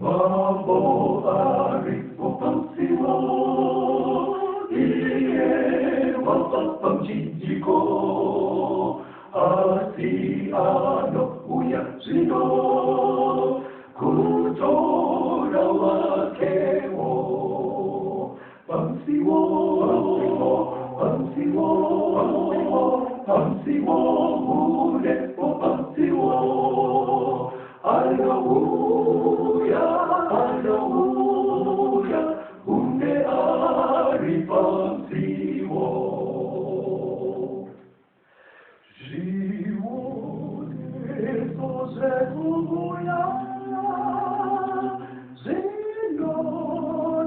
Mambo aripo pamusiwo, iye wabva pamuchinjiko, asi anouya zvino kutora wakewo. Pamusiwo, pamusiwo, pamusiwo, murepo pamusiwo, anouya, anouya, une ari pamusiwo. Zvioneso zvekuuya zvino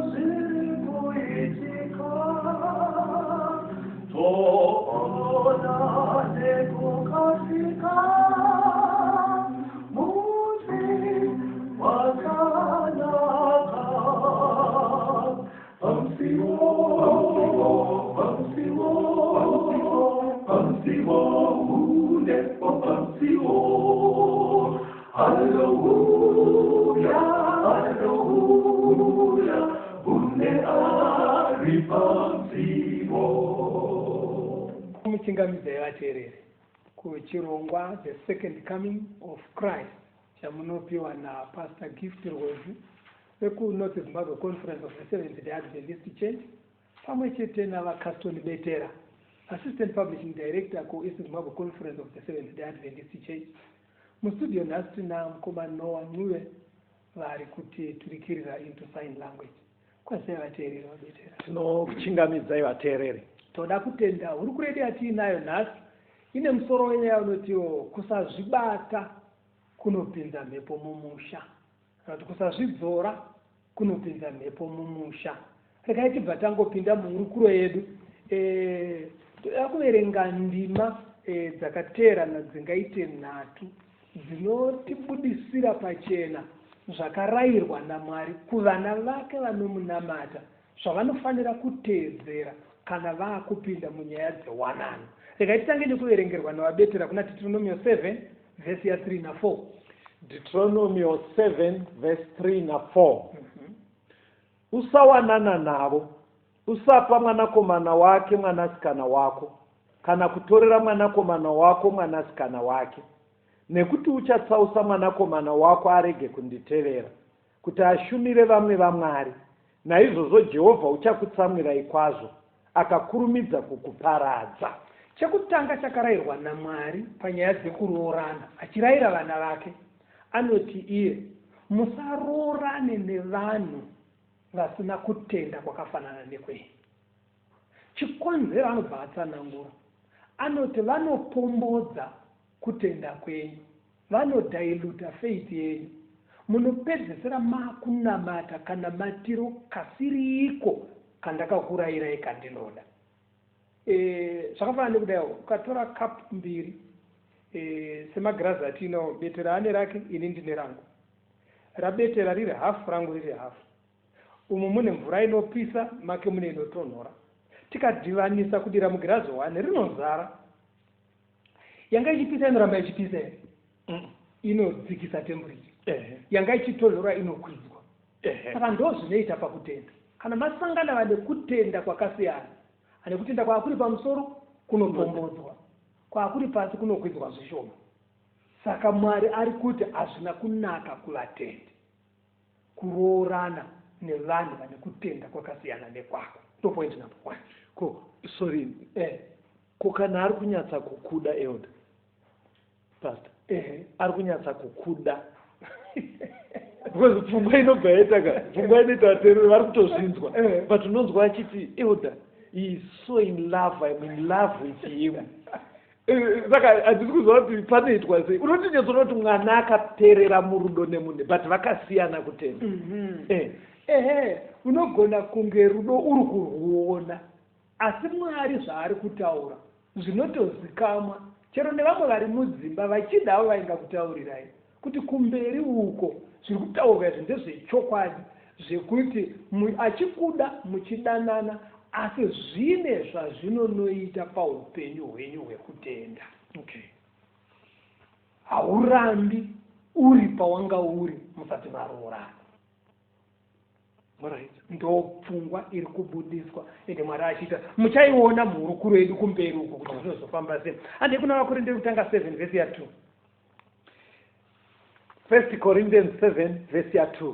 zviri kuitika, toona nekukasika musi wakanaka. Pamusiwo, pamusiwo, pamusiwo, unepo pamusiwo, haleluya, haleluya, une ari pamusiwo. Muchingamidzai vateereri kuchirongwa The Second Coming of Christ chamunopiwa naPastor Gift Rwedzi vekuNorth Zimbabwe Conference of the Seventh Day Adventist Church pamwe chete naVaCaston Betera, Assistant Publishing Director kuEast Zimbabwe Conference of the Seventh Day Adventist Church. Mustudio nhasi tina mukoma Noah Ncube vari kutiturikirira into sign language. Kwazisai vateereri, vaBetera. Tinokuchingamidzai vateereri. Toda kutenda hurukuro yedu yatiinayo nhasi ine musoro wenyaya unotiwo kusazvibata kunopinza mhepo mumusha, kana kuti kusazvidzora kunopinza mhepo mumusha. Regai tibva tangopinda muhurukuro yedu. Toda kuverenga ndima dzakateerana dzingaite nhatu dzinotibudisira pachena zvakarayirwa naMwari kuvana vake vanomunamata zvavanofanira kuteedzera kana vaakupinda munyaya dzewanano. Regai titange nekuverengerwa naVaBetera kuna Deuteronomio 7 vhesi ya 3 na 4. Deuteronomio 7 verse 3 na 4. Usawanana navo, usapa mwanakomana wake mwanasikana wako, kana kutorera mwanakomana wako mwanasikana wake, nekuti uchatsausa mwanakomana wako arege kunditevera, kuti ashumire vamwe vamwari. Naizvozvo Jehovha uchakutsamwirai kwazvo, akakurumidza kukuparadza. Chekutanga chakarayirwa naMwari panyaya dzekuroorana, achirayira vana vake, anoti iye, musaroorane nevanhu vasina kutenda kwakafanana nekwenyu. Chikonzero anobva atsanangura, anoti vanopombodza kutenda kwenyu, vanodiluta faith yenyu, munopedzesera makunamata kanamatiro kasiriiko kandakakurayirai kandinoda. Zvakafanana nekudai, ukatora cup mbiri semagirazi atiinawo, Betera ane rake, ini ndine rangu. RaBetera riri hafu, rangu riri hafu. Umu mune mvura inopisa, make mune inotonhora. Tikadhivanisa kudira mugirazi 1 rinozara. Yanga ichipisa inoramba ichipisa here? Inodzikisa temperature. Yanga ichitonhora inokwidzwa. Saka ndo zvinoita pakutenda. Kana masangana vane kutenda kwakasiyana, ane kutenda kwaakuri pamusoro kunopombodzwa, kwaakuri pasi kunokwidzwa zvishoma. Saka Mwari ari kuti hazvina kunaka kuvatendi kuroorana nevanhu vane kutenda kwakasiyana nekwako. Ndo point number 1. Ko, sorry. Ko kana ari kunyatsa kukuda, elder pastor, ari kunyatsa kukuda, because pfungwa inobva yaita ka, pfungwa inoita vateereri vari kutozvinzwa, but unonzwa achiti, "Elder, he is so in love, I'm in love with him." Saka handisi kuziva kuti panoitwa sei. Unotinyatsoona kuti mwana akaperera murudo nemunhu, but vakasiyana kutenda. Ehe, unogona kunge rudo uri kurwuona, asi Mwari zvaari kutaura zvinotozikamwa chero nevamwe vari mudzimba vachidavo vaingakutaurirai kuti kumberi uko zviri kutaurwa izvi ndezvechokwadi, zvekuti achikuda muchidanana, asi zvine zvazvinonoita paupenyu hwenyu hwekutenda. Haurambi uri pawanga uri musati maroorana. Ndo pfungwa iri kubudiswa ende Mwari achiita. Muchaiona muhurukuro yedu kumberi uko kuti zvinozofamba sei. Handei kuna VaKorinde yekutanga 7 vhesi ya 2. First Corinthians 7 vhesi ya 2.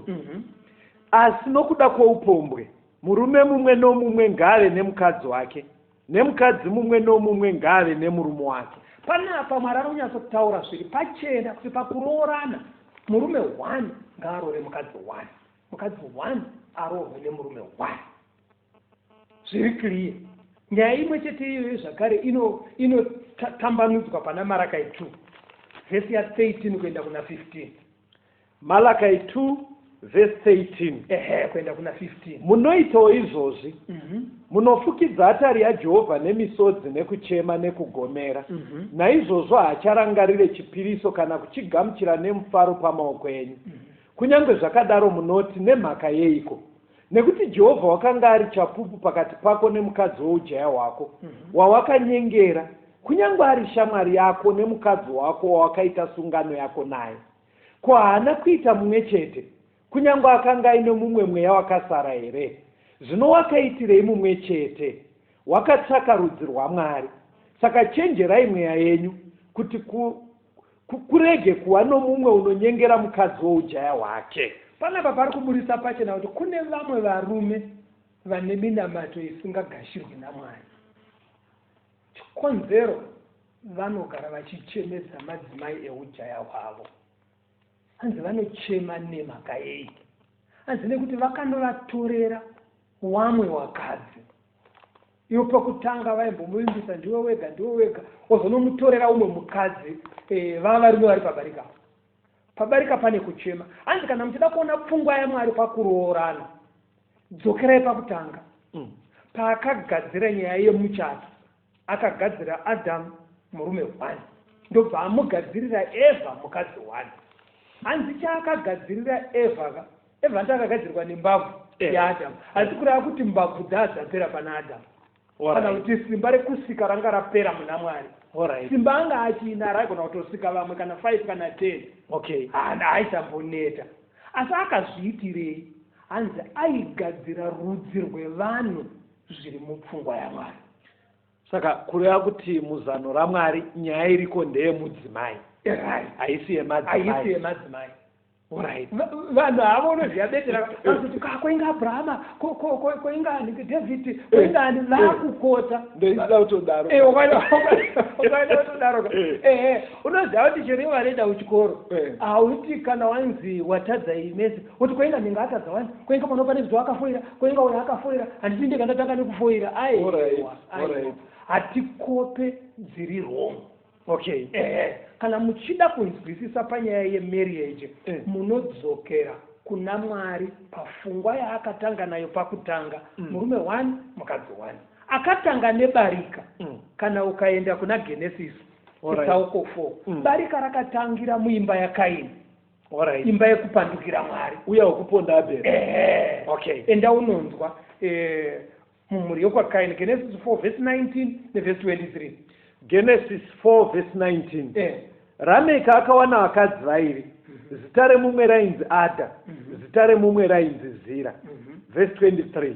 Asi nokuda kwoupombwe, murume mumwe nomumwe ngaave nemukadzi wake, nemukadzi mumwe nomumwe ngaave nemurume wake. Panapa Mwari ari kunyatsotaura zviri pachena kuti pakuroorana, murume one ngaaroore mukadzi one, mukadzi one aroorwe nemurume one. Zviri clear. Nyaya imwe chete iyoyo zvakare inotambanudzwa ino pana Marakai 2 vhesi ya 13 kuenda kuna 15. Malakai 2 vhesi 13. Ehe, kuenda kuna 15. Munoitawo izvozvi, Munofukidza atari yaJehovha nemisodzi nekuchema nekugomera. Naizvozvo haacharangarire chipiriso kana kuchigamuchira nemufaro pamaoko enyu. Kunyange zvakadaro munoti, Nemhaka yeiko? Nekuti Jehovha wakanga ari chapupu pakati pako nemukadzi woujaya hwako, wawakanyengera, kunyange ari shamwari yako nemukadzi wako wawakaita sungano yako naye. Ko haana kuita mumwe chete, kunyange akanga aine mumwe mweya wakasara here? Zvino wakaitirei mumwe chete? Wakatsvaka rudzi rwaMwari. Saka chenjerai mweya yenyu, kuti ku, ku, kurege kuva nomumwe unonyengera mukadzi woujaya hwake. Panapa pari kuburitsa pachena kuti kune vamwe varume vane minamato isingagashirwi naMwari. Chikonzero vanogara vachichemedza madzimai eujaya hwavo. Hanzi vanochema nemhaka yei? Hanzi nekuti vakanovatorera wamwe wakadzi. Ivo pekutanga vaimbomuvimbisa ndiwe wega ndiwe wega wozonomutorera umwe mukadzi eh, vava varume vari pabarika. Pabarika pane kuchema. Hanzi kana muchida kuona pfungwa yaMwari pakuroorana dzokerai pakutanga. Paakagadzira nyaya yemuchato akagadzira Adamu murume one ndobva amugadzirira Eva mukadzi one. Hanzi chaakagadzirira Eva ka Eva ndiye akagadzirwa nembabvu yaAdamu. Asi kureva kuti mbabvu dzaa dzapera pana Adamu. Kana kuti simba rekusika ranga rapera muna Mwari. Simba anga achiinaro aigona kutosika vamwe kana 5 kana 10. Haana aisamboneta. Asi akazviitirei? Hanzi aigadzira rudzi rwevanhu zviri mupfungwa yaMwari. Saka kureva kuti muzano raMwari nyaya iriko ndeyemudzimai. Right. Haisi yemadzimai. Haisi yemadzimai. Alright. Vanhu havo unoziva betera vanoti ka koinga Abrahama ko ko ko koinga ani David koinga ani vakukota. Ndoida kutodaro. Eh ukaida ukaida kutodaro. Eh unoziva kuti chero ivo vanoenda kuchikoro hauti kana wanzi watadza iyi mese woti koinga ndinga atadza wani koinga pano pane zvido akafoira koinga uyo akafoira handiti ndega ndatanga nekufoira aiwa aiwa hatikope dziri wrong. Okay. Ehe, kana muchida kunzwisisa panyaya yemarriage munodzokera kuna Mwari pafungwa yaakatanga nayo pakutanga, murume one mukadzi one. Akatanga nebarika. Kana ukaenda kuna Genesis chitsauko 4, barika rakatangira muimba yaKaini. Imba yekupandukira Mwari. Uya wekuponda Abel. Ehe. Okay. Enda unonzwa mumhuri yokwaKaini, Genesis 4 vhesi 19 nevhesi 23. Genesis 4 vhesi 19. Rameki akawana vakadzi vairi, zita remumwe rainzi Adha, zita remumwe rainzi Zira. Vhesi 23.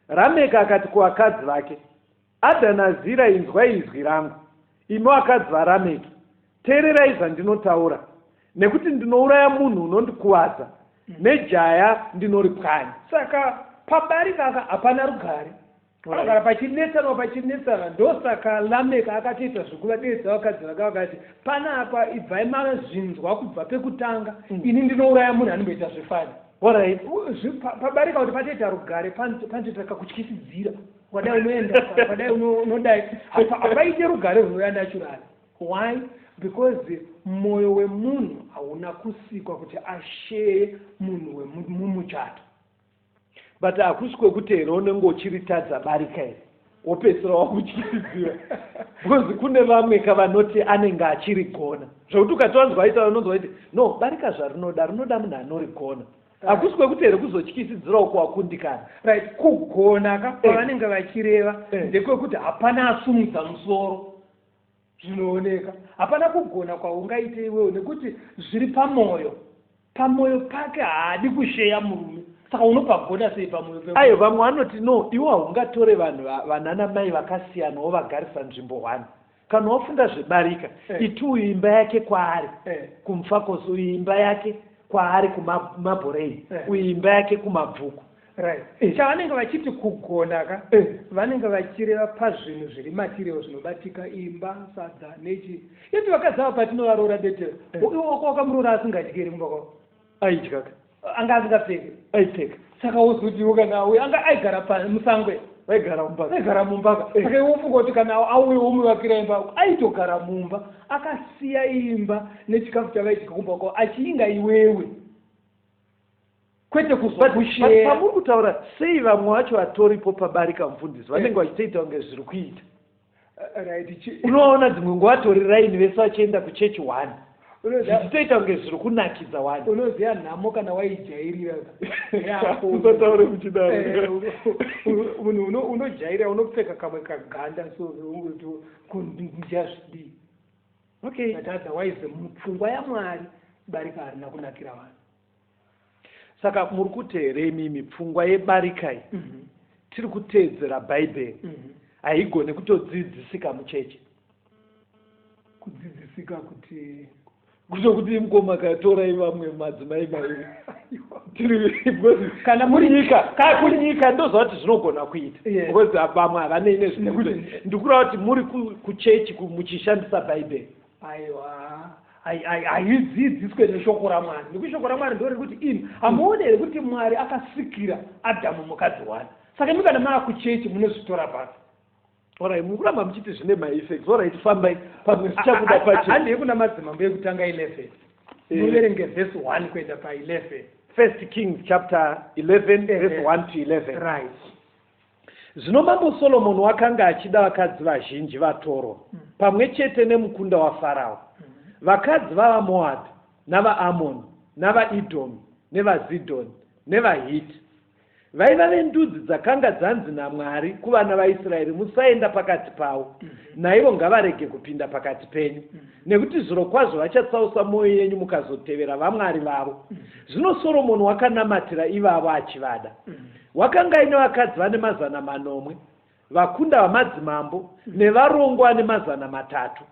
Rameki akati kuvakadzi vake, Adha naZira inzwai izwi rangu, imi vakadzi vaRameki, teererai zvandinotaura, nekuti ndinouraya munhu unondikuvadza, nejaya ndinoripwanya. Saka pabarika aka hapana rugare. Panogara pachinetsanwa pachinetsana ndosaka Lameka akatoita zvekuvadeedza vakadzi vake vakati panapa ibvai mazvinzwa kubva pekutanga ini ndinouraya munhu anomboita zvefani. Pabarika kuti patoita rugare panotoita kakutyisidzira ukadai unoenda ukadai unodai hapaite rugare runouya naturally. Why? Because moyo wemunhu hauna kusikwa kuti asheye munhu wemumuchato. But hakusi kwekuti here unenge uchiritadza barika here wopedzisira wakutyisidzira because kune vamwe ka vanoti anenge achirigona zvekuti ukati wanzwa aitaura unonzwa kuti no barika zvarinoda rinoda munhu anorigona. Hakusi kwekuti here kuzotyisidzira uko wakundikana. Right, kugona ka kwavanenge vachireva ndekwekuti hapana asumudza musoro. Zvinooneka. Hapana kugona kwaungaite iwewe nekuti zviri pamoyo. Pamoyo pake haadi kusheya murume. Saka unopagona sei pamwoyo pe Ayo, vamwe vanoti no, iwo haungatore vanhu vanana mai vakasiyana wovagarisa nzvimbo one. Kana wafunga zvebarika, iti uyu imba yake kwaari kuMufakose, uyu imba yake kwaari kuMabhoreni, uyu imba yake kuMabvuku. Right, chavanenge vachiti kugona ka, vanenge vachireva pazvinhu zviri material zvinobatika, imba, sadza nechi. Yeti vakadzi ava patinovaroora, Betera, iwo wako wakamuroora asingadyi here kumba kwako? Aidya ka. Anga asingapfeki? Aipfeka. Saka wozoti iwo kana auya, anga aigara pamusangwe? Vaigara mumba. Aigara mumba ka. Saka iwe wofunga kuti kana auye womuvakira imba? Aitogara mumba, akasiya imba nechikafu chavaidya kumba kwavo, achiinga iwewe, kwete kuzokusheya. Pamuri kutaura sei, vamwe vacho vatoripo pabarika, mufundisi, vanenge vachitoita kunge zviri kuita. Right. Unoona dzimwe nguva vatori raini vese vachienda kuchechi one, zvichitoita kunge zviri kunakidza one. Unoziva nhamo kana waijairira. Usataure muchidaro. Munhu unojairira, unopfeka kamwe kaganda, so kunjazvidii. But otherwise, mupfungwa yaMwari, barika harina kunakira vanhu. Saka muri kuti here imimi pfungwa yebarika iyi, tiri kuteedzera Bhaibheri, haigoni kutodzidzisika muchechi? Kudzidzisika kuti? Kutokuti mukoma katorai vamwe madzimai maviri tiri, because Kana kunyika kunyika ndoziva kuti zvinogona kuita, because vamwe havanei nezvinokuti. Ndikureva kuti muri kuchechi muchishandisa Bhaibheri. Aiwa, haidzidziswe neshoko raMwari, nekuti shoko raMwari ndo riri kuti imi hamuoni here kuti Mwari akasikira Adhamu mukadzi wani? Saka imi kana maa kuchechi munozvitora pasi? Alright, mukuramba muchiti zvine maeffects. Alright, fambai, pamwe zvichabuda pachena. Handei kuna Madzimambo Ekutanga 11. Muverenge vhesi 1 kuenda pa11. First Kings chapter 11, verse 1 to 11. Right. Zvino Mambo Solomoni wakanga achida vakadzi vazhinji vatorwa, pamwe chete nemukunda waFarao, vakadzi vavaMoabhi navaAmoni navaIdhomi nevaZidhoni nevaHiti, vaiva vendudzi dzakanga dzanzi naMwari kuvana vaIsraeri, "Musaenda pakati pavo, naivo ngavarege kupinda pakati penyu, nekuti zvirokwazvo vachatsausa mwoyo yenyu mukazotevera vamwari vavo." Zvino Soromoni wakanamatira ivavo achivada. Wakanga aine vakadzi vane 700, vakunda vamadzimambo, nevarongo ane 300.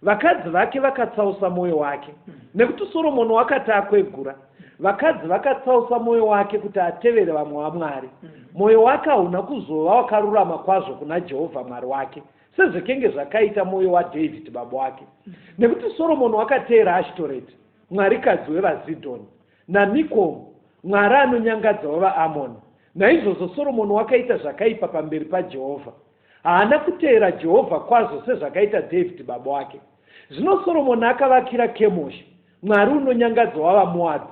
Vakadzi vake vakatsausa mwoyo wake, nekuti Soromoni wakati akwegura, vakadzi vakatsausa mwoyo wake kuti atevere vamwe vamwari. Mwoyo wake hauna kuzova wakarurama kwazvo kuna Jehovha Mwari wake, sezvekenge zvakaita mwoyo waDhavhidhi baba wake, nekuti Soromoni wakateera Ashitoreti, mwarikadzi wevaZidhoni, naMikomu, mwari anonyangadza wevaAmoni. Naizvozvo Soromoni wakaita zvakaipa pamberi paJehovha. Haana kuteera Jehovha kwazvo sezvakaita Dhavhidhi baba wake. Zvino Soromoni akavakira Kemoshi, mwari unonyangadza wavaMoabhi,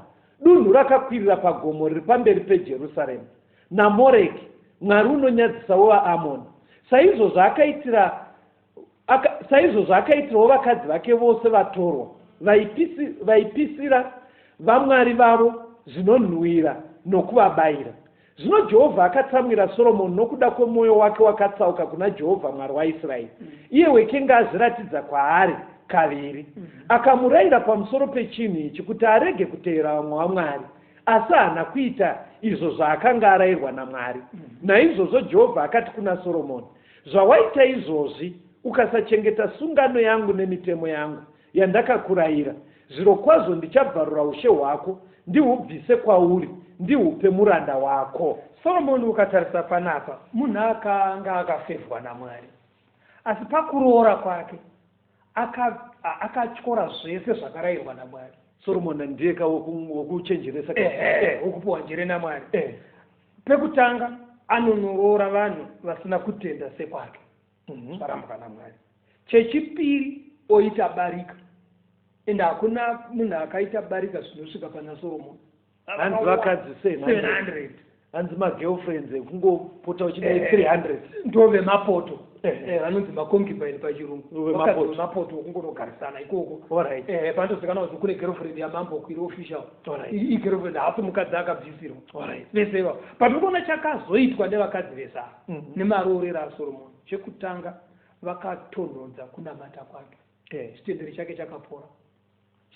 dunhu rakakwirira pagomo riri pamberi peJerusarema, naMoreki, mwari unonyadzisa wevaAmoni. Saizvozvo akaitira aka, saizvozvo akaitirawo vakadzi vake vose vatorwa, vaipisira vamwari vavo zvinonhuwira nokuvabayira. Zvino Jehovha akatsamwira Soromoni nokuda kwemwoyo wake wakatsauka kuna Jehovha Mwari waIsraeri, iye wekenge azviratidza kwaari kaviri, akamurayira pamusoro pechinhu ichi kuti arege kutevera vamwe vamwari, asi haana kuita izvo zvaakanga arayirwa naMwari. Naizvozvo Jehovha akati kuna Soromoni, "Zvawaita izvozvi, ukasachengeta sungano yangu nemitemo yangu yandakakurayira, zvirokwazvo ndichabvarura ushe hwako ndihubvise kwauri ndihupe muranda wako." Soromoni, ukatarisa panapa, munhu akanga akafevhwa naMwari, asi pakuroora kwake akatyora zvese zvakarayirwa naMwari. Soromoni ndiye ka wokuchenjeresa? Ehe, wokupiwa njere naMwari. Pekutanga anonoroora vanhu vasina kutenda sekwake, zvarambwa naMwari. Chechipiri, oita barika, ende hakuna munhu akaita barika zvinosvika pana Soromoni. Hanzi vakadzi 700. 700. Hanzi magirlfriends ekungopota uchidai 300. Ndo vemapoto. Vanonzi maconcubine pachirungu. Vemapoto. Vakadzi vemapoto okungonogarisana ikoko. Panotozikanwa kuti kune girlfriend yamambo kuiri official. Igirlfriend, haasi mukadzi akabvisirwa. Vese ivavo. But urikuona chakazoitwa nevakadzi vese ava nemaroorero aSoromoni, chekutanga vakatonhodza kunamata kwake. Chitendero chake chakapora.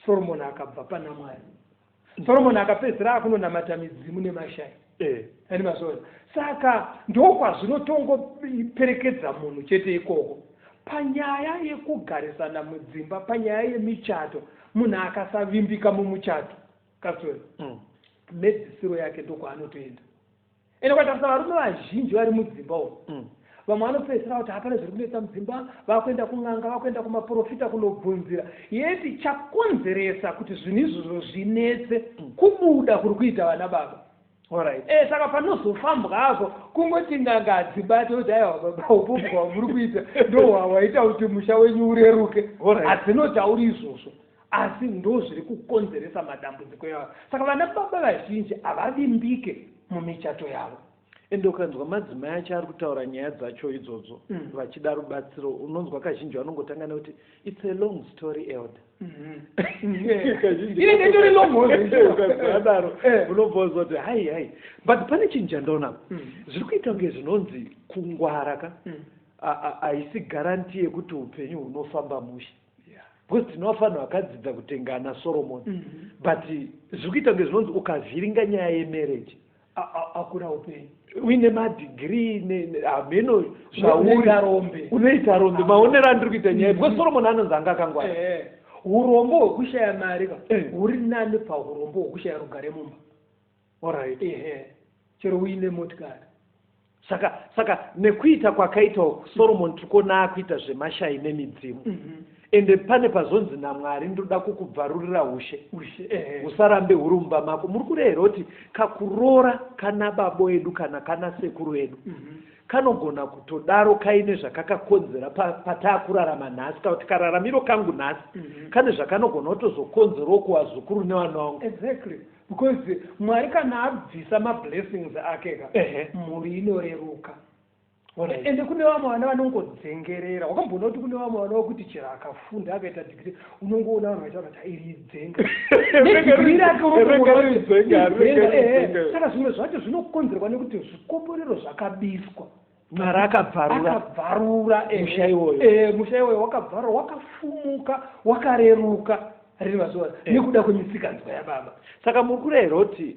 Soromoni akabva pana Mwari. Solomoni akapedzisira akunonamata midzimu nemashai. Ani mazviona? Saka ndokwazvinotongoperekedza munhu chete ikoko. Panyaya yekugarisana mudzimba, panyaya yemichato, munhu akasavimbika mumuchato, Kastori, mhedzisiro yake ndokwaanotoenda. Ende ukatarisa varume vazhinji vari mudzimba umu, vamwe vanopedzisira kuti hapana zviri kunetsa mudzimba, vakuenda kun'anga, vakuenda kumaprofita kunobvunzira. Yeti chakonzeresa kuti zvinhu izvozvo zvinetse kubuda kuri kuita vana baba. Saka panozofambwa apo kungoti n'anga hadzibate kuti aiwa baba upombwa hwamuri kuita ndohwawaita kuti musha wenyu ureruke. Hadzinotauri izvozvo, asi ndo zviri kukonzeresa madambudziko iwayo. Saka vana baba vazhinji havavimbike mumichato yavo. Ende ukanzwa madzimai acho ari kutaura nyaya dzacho idzodzo vachida rubatsiro, unonzwa kazhinji vanongotanga nekuti it's a long story, elder. Inenge itori long. Ukazadaro unobva wazwa kuti hai hai, but pane chinhu chandaona zviri kuita kunge zvinonzi kungwara ka haisi guarantee yekuti upenyu hunofamba mushe, because tinovafanira vakadzidza kutenga ana Solomon, but zviri kuita kunge zvinonzi ukavhiringa nyaya yemarriage, Hakuna upenyu. Uine madegree, hameno zvauri. Unoita rombe. Unoita rombe. Maonero andiri kuita nyaya, because Solomon anonzi anga akangwara. Urombo hwekushaya mari ka huri nani paurombo hwekushaya rugare mumba. Ehe, chero uine motikari. Saka nekuita kwakaita uku Solomon, tiri kuona akuita zvemashai nemidzimu, ende pane pazonzi naMwari, "Ndoda kukubvarurira ushe ushe usarambe huri mumba mako." Muri kureva kuti kakuroora kana babo edu kana sekuru edu kanogona kutodaro kaine zvakakakonzera pataakurarama nhasi, kana kuti kararamiro kangu nhasi kane zvakanogona kutozokonzerawo kuvazukuru nevana vangu? Exactly, because Mwari kana abvisa mablessings ake ka, mhuri inoreruka. Ende kune vamwe vana vanongodzengerera. Wakamboona kuti kune vamwe vana vokuti chero akafunda, akaita degree, unongoona vanhu vachitaura kuti iri idzenga nedegree rake. Rega riri dzenga, rega riri dzenga. Saka zvimwe zvacho zvinokonzerwa nekuti zvikomborero zvakabiswa. Mwari akabvarura. Akabvarura. Musha iwoyo. Musha iwoyo wakabvarura, wakafumuka, wakareruka riri mazuva nekuda kwemisikanzwa yababa. Saka muri kureva kuti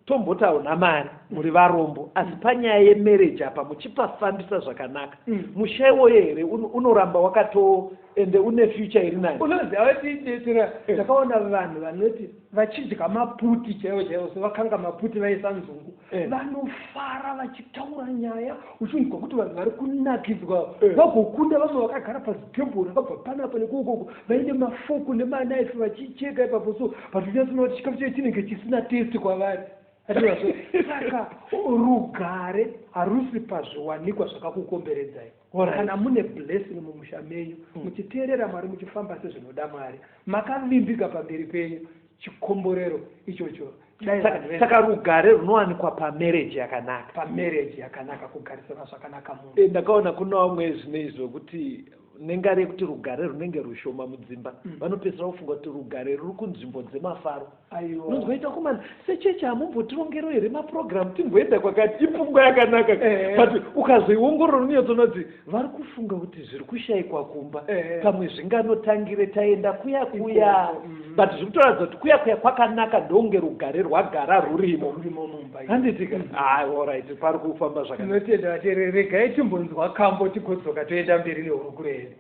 tomboti hauna mari, muri varombo, asi panyaya yemarriage apa muchipafambisa zvakanaka, musha iwoyo here unoramba wakato ende une future iri nani? Unoziva kuti ndakaona vanhu vanoti vachidya maputi chaivo chaivo, so vakanga maputi, vaisa nzungu, vanofara vachitaura nyaya, uchinzwa kuti vanhu vari kunakidzwa, vagokunda vamwe vakagara pazitebhuru rakabva panapa nekukoko, vaine mafork nemaknife vachicheka ipapo. So but unyatsoona kuti chikafu chacho chinenge chisina taste kwavari. Ativazvo, saka rugare harusi pazviwanikwa zvakakukomberedzai. Kana mune blessing mumusha menyu, muchiteerera Mwari, muchifamba sezvinoda Mwari, makavimbika pamberi penyu, chikomborero ichocho dai vanhu Saka rugare runowanikwa pamarriage yakanaka. Pamarriage yakanaka, kugarisana zvakanaka munhu. Ndakaona kuna vamwe zvino zvokuti nengari yekuti rugare runenge rushoma mudzimba, vanopedzisira kufunga kuti rugare ruri kunzvimbo dzemafaro. Aiwa. Unonzwa komana, sechechi hamumbotirongero here mapurogiramu timboenda kwakati? Ipfungwa yakanaka, but ukazoiongorora unonyatsoona kuti vari kufunga kuti zviri kushayikwa kumba pamwe zvinganotangire taenda kuya kuya. Ikoko, But zviri kutoratidza kuti kuya kuya kwakanaka ndonge rugare rwagara rurimo. Rurimo mumba. Handitika? Alright, pari kufamba zvakanaka. Tinotenda vateereri. Regai timbonzwa kambo, tigodzoka toenda mberi nehurukuro yedu.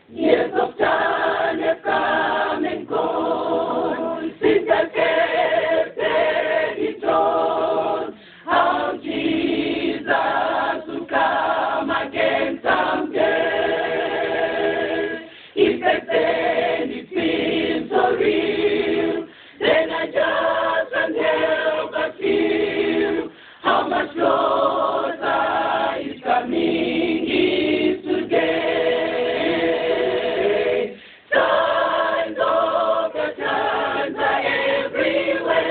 Years of time have come and gone since I first heard it told how Jesus would come again someday. If back then it seemed so real, then I just can't help but feel how much closer His coming is today. Signs of the times are everywhere.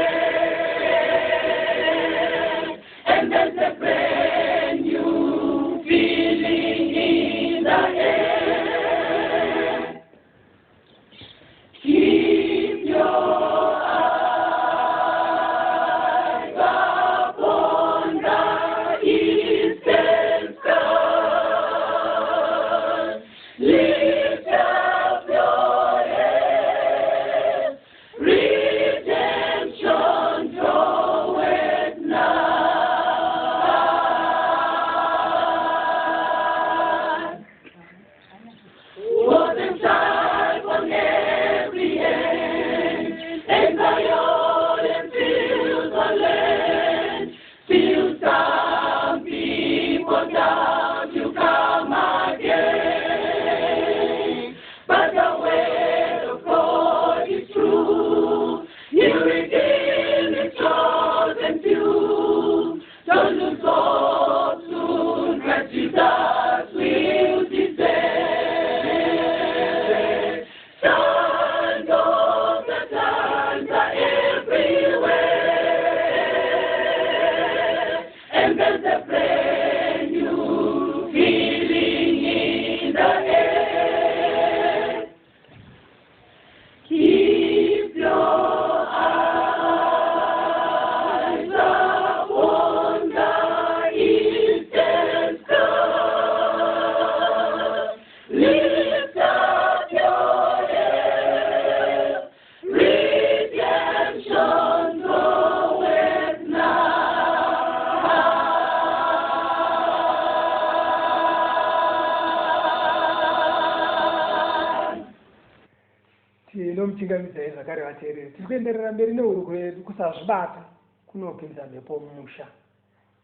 Tinokuchingamidzai zvakare vateereri. Tiri kuenderera mberi nehurukuro yedu kusazvibata kunopinza mhepo mumusha.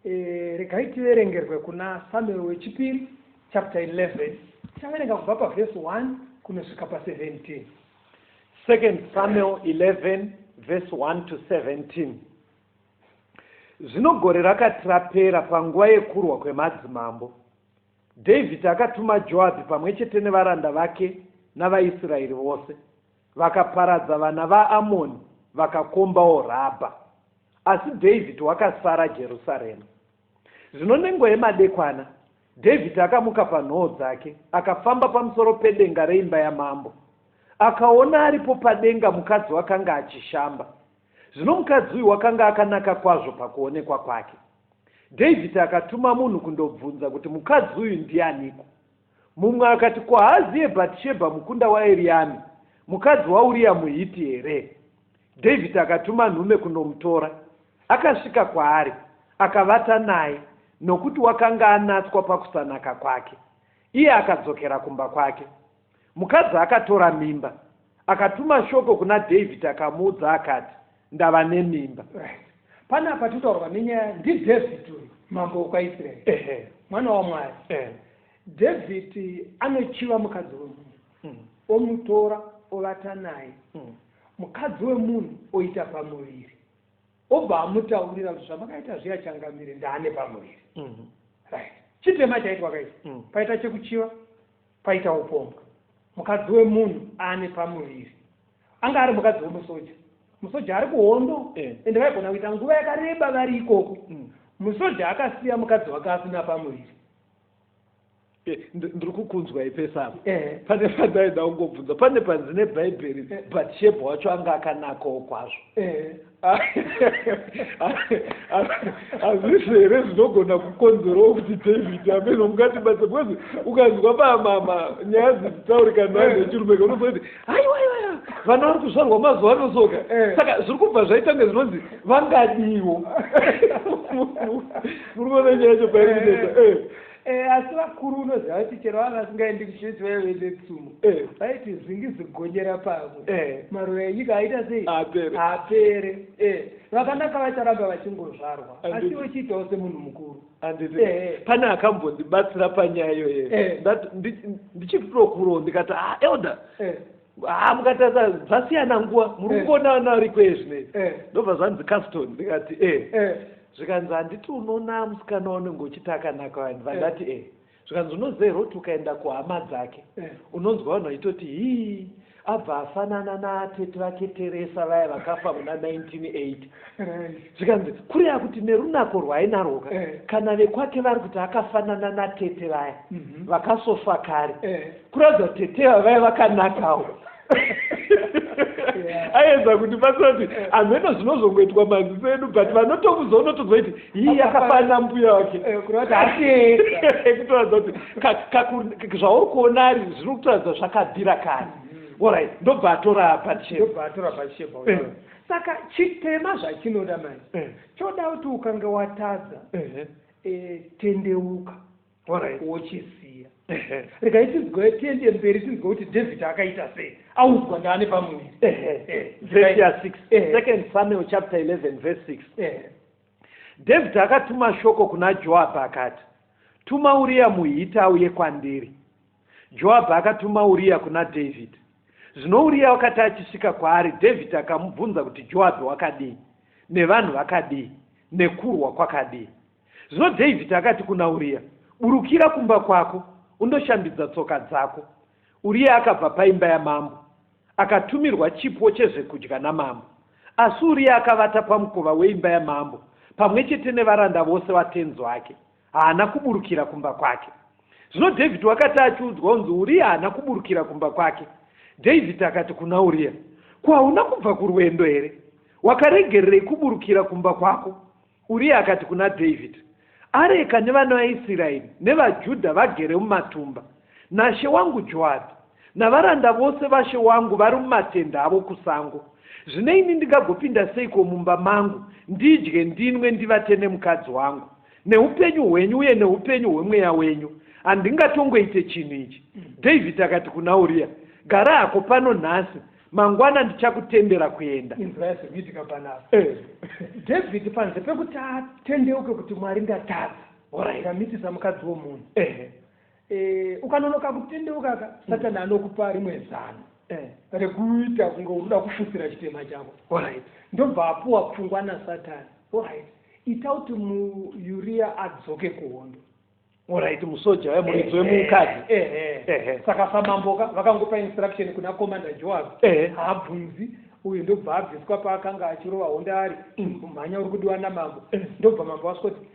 E, regai tiverengerwe kuna Samuel wechipiri chapter 11. Tichaverenga kubva pavhesi 1 kunosvika pa17. Second Samuel 11 verse 1 to 17. Zvino gore rakati rapera panguva yekurwa kwemadzimambo, Dhavhidhi akatuma Joabhi pamwe chete nevaranda vake navaIsraeri vose, vakaparadza vana vaAmoni vakakombawo Rabha. Asi Dhavhidhi wakasara Jerusarema. Zvino nenguva yemadekwana, Dhavhidhi akamuka panhoo dzake, akafamba pamusoro pedenga reimba yamambo. Akaona aripo padenga mukadzi wakanga achishamba. Zvino mukadzi uyu wakanga akanaka kwazvo pakuonekwa kwake. Dhavhidhi akatuma munhu kundobvunza kuti mukadzi uyu ndianiko. Mumwe akati, Ko haaziye Bhatishebha mukunda waEriami, mukadzi waUriya muHiti here? Dhavhidhi akatuma nhume kundomutora. Akasvika kwaari, akavata naye, nokuti wakanga anatswa pakusanaka kwake. Iye akadzokera kumba kwake. Mukadzi akatora mimba, akatuma shoko kuna Dhavhidhi akamuudza akati, Ndava nemimba. Right. Panapa tinotaurwa nenyaya ndiDhavhidhi uyu mambo wekwaIsraeri. Ehe. Mwana waMwari. Eh. Dhavhidhi anochiva mukadzi wemunhu. Omutora ovata naye. Mukadzi wemunhu oita pamuviri. Obva amutaurira kuti zvamakaita zviya changamire ndaane pamuviri. Right. Chitema chaitwa kaizvi. Paita chekuchiva, paita upombwe. Mukadzi wemunhu aane pamuviri. Anga ari mukadzi wemusoja. Musoja ari kuhondo ende vaigona kuita nguva yakareba vari ikoko. Musoja akasiya mukadzi wake asina pamuviri. Eh, ndiri kukunzwa ipesa apa eh. Pane pandaida kungobvunza pane panzi nebhaibheri eh. Bhatishebha wacho anga akanakawo kwazvo. Hazvizvo here zvinogona kukonzerawo kuti David amene mungatibatsa because ukanzwa pamama nyaya dzichitaurika navanhu vechirume ka unozwa kuti haiwa aiwa vana vari kuzvarwa mazuva ano soka. Saka zviri kubva zvaita kunge zvinonzi vangadiwo muri kuona nyaya yacho pairi kunetsa. Eh, asi vakuru unoziva kuti chero vanga vasingaendi kuchechi vaive netsumo. Vaiti zingi zigonyera pamwe. Maruva enyika aita sei? Apere. Apere. Vakanaka vacharamba vachingozvarwa. Asi iwe chiitawo semunhu mukuru. Handiti. Pane akambondibatsira panyaya iyoyo. Ndati ndichitokurawo ndikati ah elder. Ah mukatarisa dzasiyana nguva muri kungoona vana vari ikweyo zvinezvi. Ndobva zvanzi Caston ndikati eh. Zvikanzi handiti unoona musikana waunenge uchiti akanaka vanhu vandati eh. Zvikanzi unoziva here kuti ukaenda kuhama dzake unonzwa vanhu vachitoti hii abva afanana natete vake Teresa vaya vakafa muna 1980. Zvikanzi kureva kuti nerunako rwaainarwo ka kana vekwake vari kuti akafanana natete vaya vakasofa kare kuratidza kuti tete vaya vakanakawo. Aiedza kundibatsira kuti hameno zvinozongoitwa maziso edu but vanotomuziva unotonzwa kuti hii yakafanana mbuya wake. Kutoratidza kuti zvauri kuona ari zviri kutoratidza zvakabvira kare. Alright, ndobva atora Bhatisheba. Ndobva atora Bhatisheba. Saka chitema zvachinoda manje. Choda kuti ukange watadza tendeuka. Wochisiya. Regai tinzwe tiende mberi tinzwe kuti David akaita sei. Audzwa ndaane pamuviri. Verse ya 6. Second Samuel chapter 11 verse 6. David akatuma shoko kuna Joab akati, Tuma Uriya muHiti auye kwandiri. Joab akatuma Uriya kuna David. Zvino Uriya wakati achisvika kwaari, David akamubvunza kuti Joab wakadii, nevanhu vakadii, nekurwa kwakadii. Zvino Dhavhidhi akati kuna Uriya, Burukira kumba kwako, undoshambidza tsoka dzako. Uriya akabva paimba yamambo, akatumirwa chipo chezvekudya namambo. Asi Uriya akavata pamukova weimba yamambo pamwe chete nevaranda vose vatenzi wake, haana kuburukira kumba kwake. Zvino Dhavhidhi wakati achiudzwa kunzi Uriya haana kuburukira kumba kwake, Dhavhidhi akati kuna Uriya, Ko hauna kubva kurwendo here? Wakaregererei kuburukira kumba kwako? Uriya akati kuna Dhavhidhi, Areka nevana vaIsiraeri nevaJudha vagere mumatumba, nashe wangu Joabhi, navaranda vose vashe wangu vari mumatende avo kusango. Zvino ini ndingagopinda seiko mumba mangu, ndidye, ndinwe, ndivate nemukadzi wangu? Neupenyu hwenyu uye neupenyu hwemweya wenyu, handingatongoite chinhu ichi. Dhavhidhi akati kuna Uriya, Gara hako pano nhasi, Mangwana ndichakutendera kuenda. Inzwa zviri kuitika panapa. David panze pekuti atendeuke kuti Mwari ndatadza, ndamitisa mukadzi womunhu. Ukanonoka kutendeuka ka, Satani anokupa rimwe zano rekuita kunge uri kuda kufusira chitema chako. Ndobva apuwa pfungwa naSatani, alright, ita kuti muUriya adzoke kuhondo. Alright, musoja uya muridzi wemukadzi. Saka samamboka vakangopa instruction kuna Commander Joab, haabvunzi uyu, ndobva abviswa paakanga achirova hondo ari mhanya uri kudiwa namambo. Ndobva mambo vasvoti,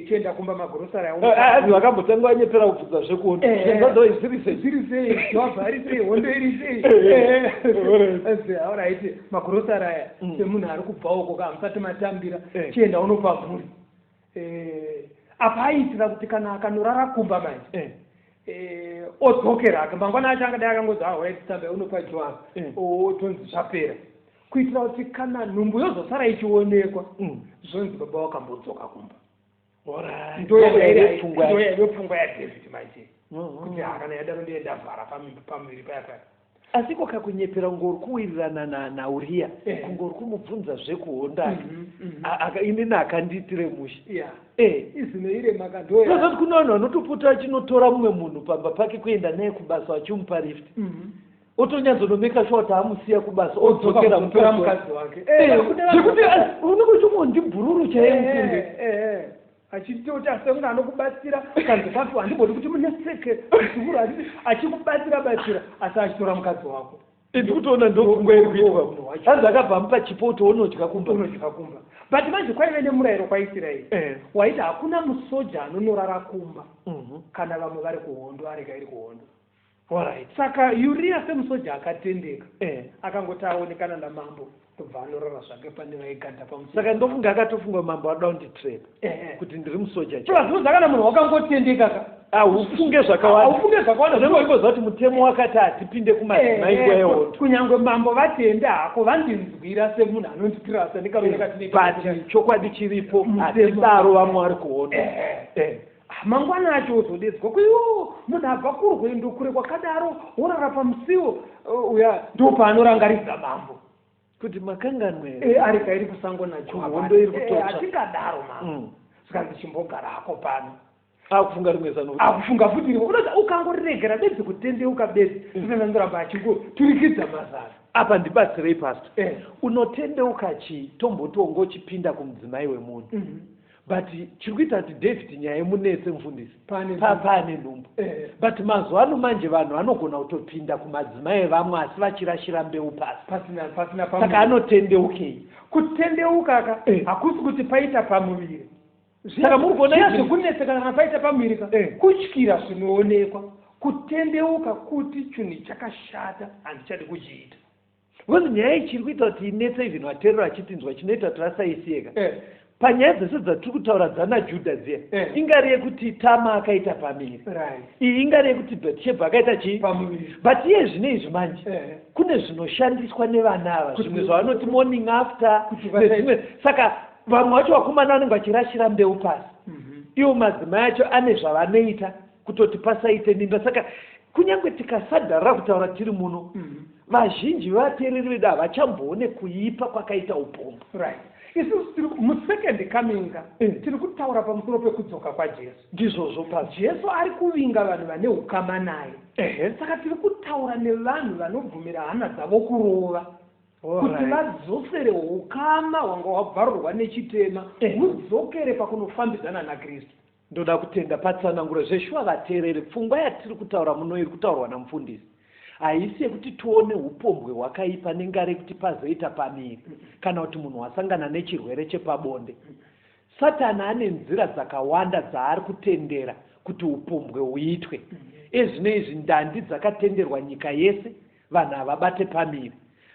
"Chienda kumba, magorosari." Azi vakambotanga vanyepera kubvunza zvekuhondo. Zviri sei? Zviri sei, Joab? Ari sei? Hondo iri sei? Alright, magorosari aya, semunhu ari kubva uko ka, hamusati matambira, chienda unopa mhuri. Apa aiitira kuti kana akanorara kumba manje, odzokera ake mangwana acho, angadai akangonzi, "Alright, tamba unopa Joab," otonzi zvapera, kuitira kuti kana nhumbu yozosara ichionekwa, zvonzi baba wakambodzoka kumba. Ndoyaive pfungwa yaDavid manje, kuti kana yadaro ndiye ndavhara pamuviri paya paya. Asi ko kakunyepera kunge uri kuwirirana naUriya, kunge uri kumubvunza zvekuhonda, inini akandiitire mushe. Izino irema. Ndozoti kune vanhu vanotopota vachinotora mumwe munhu pamba pake kuenda naye kubasa, vachimupa lift, otonyatsonomeka sure kuti amusiya kubasa, odzokera. Mukadzi wake. Zvekuti unenge uchingo ndibhururu chaiye mukunge. Achitoti asemunhu anokubatsira kanzi kafi, handimbodi kuti munetseke zukuru, hatiti achikubatsira batsira, asi achitora mukadzi wako. Ndikutoona ndopfungwa iri kuitwa. Hanzi akabva amupa chipo kuti unodya kumba. Unodya kumba. But manje kwaive nemurayiro kwaIsraeri waiti hakuna musoja anonorara kumba kana vamwe vari kuhondo, areka iri kuhondo. Saka Uriya semusoja akatendeka, akangoti aonekana namambo, ndobva anorara zvake pane vaigadha pamusoja. Saka ndofunga akatofunga mambo anoda kunditrap kuti ndiri musoja. Plus kana munhu wakangotendeka ka, haufunge zvakawanda. Haufunge zvakawanda. Unenge uchingoziva kuti mutemo wakati hatipinde kumadzimai nguva yehondo. Kunyange mambo vatenda hako, vandinzwira semunhu anonditirasa nekarume katinoita. But chokwadi chiripo, hatidaro, vamwe vari kuhondo. Mangwana acho ozodedzwa kuiwo munhu abva kurwendo kure kwakadaro, worara pamusiwo uya. Ndo paanorangaridza mambo kuti makanganwa. Areka iri kusango naJohondo iri kutotsva. Hatingadaro, mambo. Zvikanzi, "Chimbogarako pano." Akufunga rimwe zano. Akufunga futi rimwe. Unoza ukangoregera bedzi kutendeuka bedzi, ndoramba achingoturikidza mazano. Apa ndibatsirei, Pastor. Unotendeuka chii? Tomboti wongochipinda kumudzimai wemunhu, but chiri kuita kuti David nyaya yemunetse, mufundisi, pane nhumbu. But mazuva ano manje vanhu vanogona kutopinda kumadzimai evamwe asi vachirashira mbeu pasi. Pasina. Saka anotendeukei? Kutendeuka ka, hakusi kuti paita pamuviri. Saka muri kuona Zvekunetseka kana paita pamuviri ka, kutyira zvinoonekwa. Kutendeuka kuti chinhu chakashata handichadi kuchiita. Because nyaya iyi chiri kuita kuti inetse, even vateereri vachitinzwa, chinoita kuti vasaisiyeka, panyaya dzese dzatiri kutaura dzana Judha dziya, ingari yekuti Tama akaita pamiri, iyi ingari yekuti Bhatishebha akaita chii, but iye zvino izvi manje kune zvinoshandiswa nevana ava, zvimwe zvavanoti morning after nezvimwe. Saka vamwe vacho vakomana vanenge vachirashira mbeu pasi, ivo madzimai acho ane zvavanoita kutoti pasaite mimba. Saka kunyange tikasadharira kutaura tiri muno, vazhinji vevateereri vedu havachamboone kuipa kwakaita upombo. Right, isusu tiri musecond coming, tiri kutaura pamusoro pekudzoka kwaJesu. Ndizvozvo pasi. Jesu ari kuvinga vanhu vane ukama naye. Saka tiri kutaura nevanhu vanobvumira hana dzavo kurova kuti vadzosere ukama hwanga hwabvarurwa nechitema, hudzokere pakunofambidzana naKristu. Ndoda kutenda patsananguro zveshuwa. Vateereri, pfungwa yatiri kutaura muno iri kutaurwa namufundisi haisi yekuti tione upombwe hwakaipa nengari yekuti pazoita pamiri kana kuti munhu wasangana nechirwere chepabonde. Satani ane nzira dzakawanda dzaari kutendera kuti upombwe huitwe. Ezvino izvi ndandi dzakatenderwa nyika yese, vanhu havabate pamiri,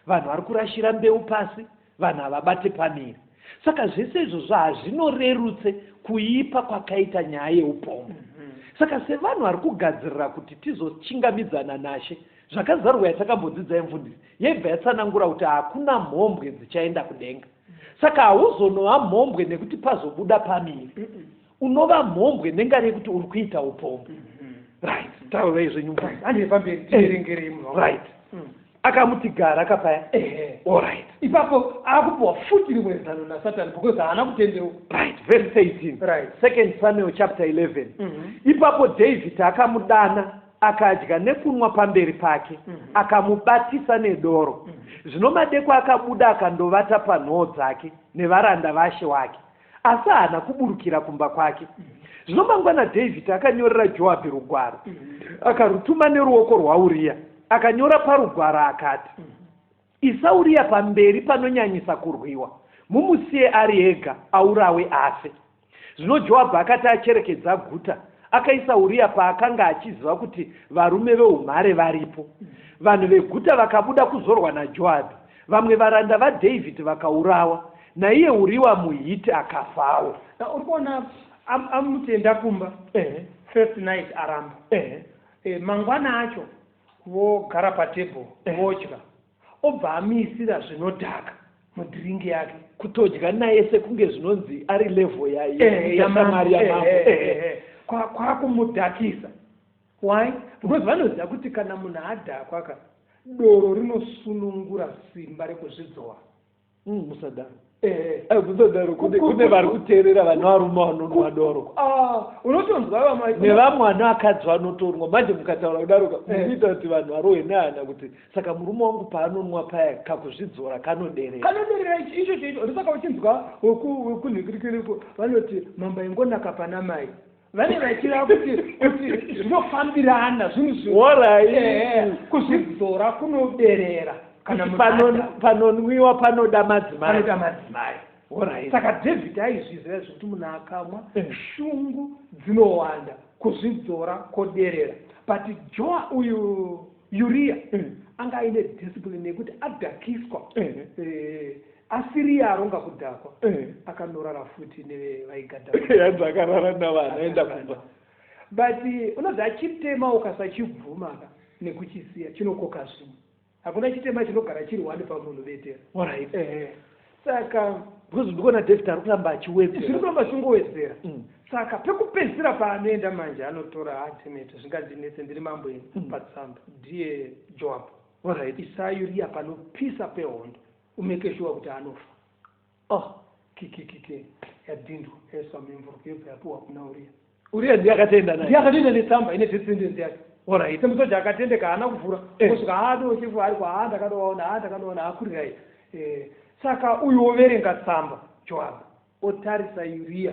vanhu vari kurashira mbeu pasi, vanhu havabate pamiri. Saka zvese izvozvo hazvinorerutse kuipa kwakaita nyaya yeupombwe. Saka sevanhu vari kugadzirira kuti tizochingamidzana nashe, zvakazarurwa yatakambodzidza yemufundisi yaibva yatsanangura kuti hakuna mhombwe dzichaenda kudenga. Saka hauzonova mhombwe nekuti pazobuda pamiri. Unova mhombwe nengari yekuti uri kuita upombwe. Right, taurai zvenyu, mufundisi. Handei pamberi, tiverengerei munhu. Right. Akamuti gara kapaya. Ehe. Allright. Ipapo akupiwa futi rimwe zano naSatani because haana kutendeuka. Right, verse 18. Right. Second Samuel chapter 11. Ipapo David akamudana, akadya nekunwa pamberi pake, akamubatisa nedoro. Zvino madeko akabuda akandovata panhoo dzake nevaranda vashe wake, asi haana kuburukira kumba kwake. Zvino mangwana David akanyorera Joabhi rugwaro, akarutuma neruoko rwaUriya. Akanyora parugwaro akati, Isa Uriya pamberi panonyanyisa kurwiwa, mumusiye ari ega, aurawe afe. Zvino Joabhi akati acherekedza guta, akaisa Uriya paakanga achiziva kuti varume veumhare varipo. Vanhu veguta vakabuda kuzorwa naJoabhi, vamwe varanda vaDhavhidhi vakaurawa, naiye Uriwa muHiti akafawo. Now, uri kuona amuti enda kumba. First night aramba. Mangwana acho vogara patable vodya, obva amuisira zvinodhaka mudrink yake. Kutodya naye sekunge zvinonzi ari level yashamwari yamambo. Kwakumudhakisa. Why? Because vanoziva kuti kana munhu adhakwa ka, doro rinosunungura simba rekuzvidzora. Musadaro. Musadaro, kune vari kuteerera vana varume vanonwa doro. Unotonzwa vamwe nevamwe vana vakadzi vanotonwa. Manje mukataura kudaro, mukuita kuti vanhu varohwe nehana kuti saka murume wangu paanonwa paya kakuzvidzora kanoderera. Kanoderera, icho chaicho. Ndosaka uchinzwa wekunhikirikiriko vanoti mamba ingonaka pana mai, vane vachireva kuti zvinofambirana zvinhu. Kuzvidzora kunoderera kana Panonwiwa panoda madzimai. Panoda madzimai. Saka David aizviziva zvekuti munhu akamwa, shungu dzinowanda, kuzvidzora koderera. But Joa uyu, Uriya, anga aine discipline yekuti adhakiswa, asiriye aronga kudhakwa, akanorara futi nevaigadha. Yanzi akarara navanhu, aenda kumba. But unoziva chitema ukasachibvuma ka nekuchisiya, chinokoka zvimwe. Hakuna chitema chinogara chiri one pamunhu, vetera. Saka Because ndikuona David ari kuramba achiwedzera. Zviri kuramba zvingowedzera. Saka pekupedzisira paanoenda manje, anotora atemeto, zvingandinetse, ndiri mambo ini. Patsamba ndiye Joab, isa Uriya panopisa pehondo, umake sure kuti anofa. Oh. Kikikiki, yadhindwa, yaiswa muenvelope, yobva yapiwa kuna Uriya. Uriya ndiye akatoenda naye. Ndiye akatoenda netsamba ine death sentence yake. Semusoja akatendeka, haana kuvhura. Kusvika haado chifu ari kwa, haa, ndakanowaona, haa, ndakanoona, akurirai. Saka uyu woverenga tsamba, Joab otarisa Uriya.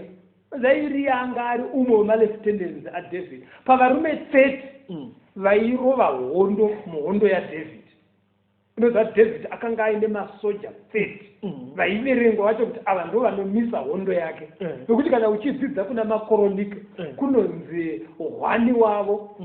Uriya anga ari umwe wemalieutenants aDavid pavarume 30 vairova hondo muhondo yaDavid. Unoziva David akanga aine masoja 30 vaiverengwa vacho kuti ava ndo vanomisa hondo yake, nokuti kana uchidzidza kuna Makoronike, kunonzi hwani wavo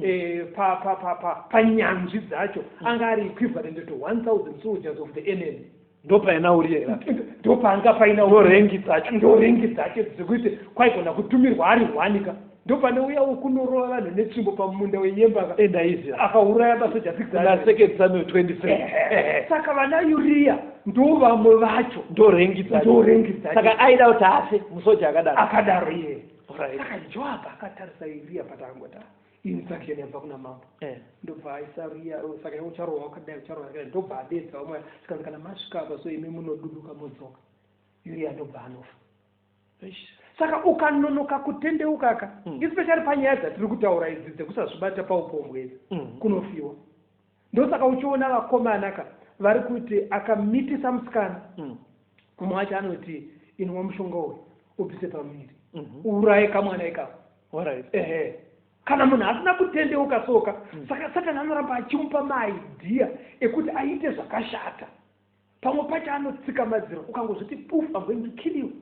panyanzvi dzacho anga ari equivalent to 1000 soldiers of the enemy. Ndopaina Uriya. Ndopanga paina. Ndorank dzacho. Ndorank dzacho dzekuti kwaigona kutumirwa ari hwanika. Ndopane uya wekunorova vanhu netsvimbo pamunda wenyemba. Endaiziva. Akauraya masoja 600. Na Second Samuel 23. Saka vana Uriya ndo vamwe vacho. Ndorank dzacho. Ndorank dzacho. Saka aida kuti afe musoja akadaro. Akadaro iye. Saka Joab akatarisa Uriya, patangota instruction yabva kuna mambo, ndobva aisa Uriya. Saka iwe ucharohwa wakadai, ucharohwa wakadai. Ndobva adedza vamwe, sikanzi kana masvika apa so, imi munoduduka modzoka. Uriya ndobva anofa. Saka ukanonoka kutendeuka ka, especially panyaya dzatiri kutaura idzi dzekusazvibata paupombwe idzi, kunofiwa. Ndosaka uchiona vakomana ka vari kuti akamitisa musikana, mumwe wacho anoti inwa mushonga uyu ubvise pamuviri, uuraye kamwana ikako. Ehe, kana munhu asina kutendeuka soka, saka Satani anoramba achimupa maidea ekuti aite zvakashata. Pamwe pacho anotsika madziro, ukangozviti poof, I'm going to kill you,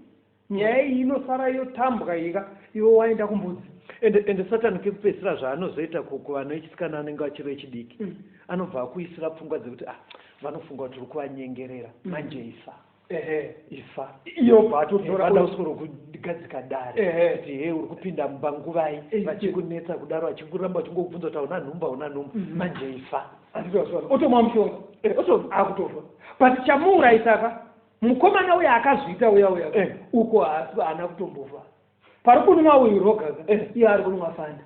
nyaya iyi inosara yotambwa ika iwe waenda kumbudzi. Ende Satani kekupedzisira zvaanozoita kuvanhu vechisikana vanenge vachiri vechidiki, anobva akuisira pfungwa dzekuti, ah, vanofunga kuti uri kuvanyengerera, manje ifa. Ifa. Iyo atotora. Vada kuswero kugadzika dare kuti he, uri kupinda mumba nguvai, vachikunetsa kudaro, vachikuramba vachingokubvunza kuti hauna nhumba, hauna nhumba, manje ifa. Anditozviona, otomwa mushonga, akutofa. But chamuurayisaka mukomana uya akazviita uya uya uko haasi, haana kutombofa. Pari kunwa uyu roga ka, iye ari kunwa Fanta,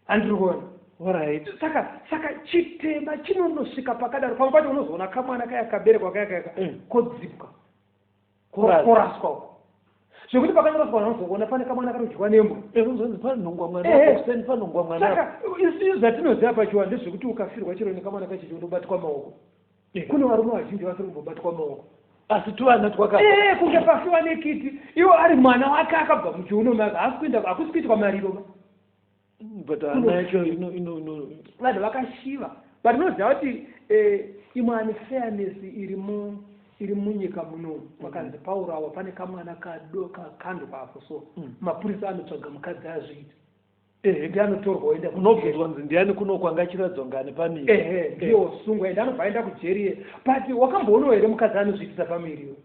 handiri kuona. Alright. Saka chitema chinonosvika pakadaro. Pamwe pacho unozoona kamwana kaya kaberekwa kaya kaya kodzipwa, koraswa uko, zvekuti pakanyoraswa unozoona pane kamwana kanodyiwa nembwa. Unozonzi panhongwa mwana, kuseni panhongwa mwana. Saka isu zvatinoziva pachiwa ndezvekuti ukafirwa chero nekamwana kacheche unobatwa maoko. Kune varume vazhinji vasiri kumbobatwa maoko. Asi tuvana twaka kunge pafiwa nekiti, iwo ari mwana wake akabva muchiuno make, haasi kuenda, hakusi kuitwa mariro ba. But hana yacho ino Vanhu vakashiva, but unoziva kuti imwe unfairness iri munyika muno, pakanzi paurawa pane kamwana kakandwa apo, so mapurisa anotsvaga mukadzi azviita, ndi anotorwa oenda. Unobvunzwa nzi ndiani kuno kwanga achiradzwa ngani pamiri. Ehe, ndiye wosungwa, ende anobva aenda kujeri iye. But wakamboonawo here mukadzi anozviitisa pamiriwo?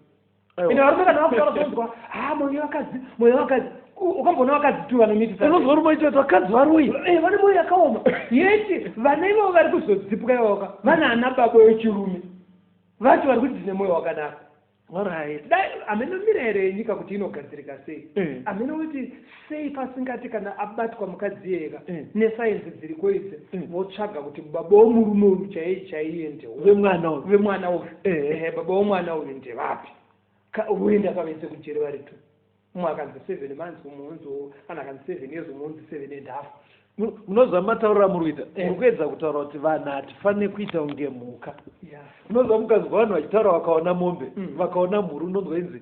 Ende varume kana vakutaura zonzwa, ha, mwoyo wevakadzi, mwoyo wevakadzi. Ukamboona vakadzi tu vanomitisa? Unonzwa rume uchiti vakadzi varoyi. Vane mwoyo yakaoma. Yeti vana ivavo vari kuzodzipwa ivavoka vana ana baba vechirume vacho vari kuti tine mwoyo wakanaka. Dai hameno mirayiro yenyika kuti inogadzirika sei. Hameno kuti sei pasingati kana abatwa mukadzi iyeka, nesainzi dziriko idzi, votsvaga kuti baba womurume uyu chaiye chaiye ndewo vemwana uyu. Vemwana uyu. Ehe, baba womwana uyu ndevapi? Voenda kavese kujeri vari tu. Umwe akanzi 7 months, umwe unzi, kana akanzi 7 years, umwe unzi 7.5. Munoziva matauriro amuri kuita, muri kuedza kutaura kuti vanhu hatifaniri kuita kunge mhuka. Unoziva mukanzwa vanhu vachitaura, vakaona mombe, vakaona mhuru, unonzwa inzi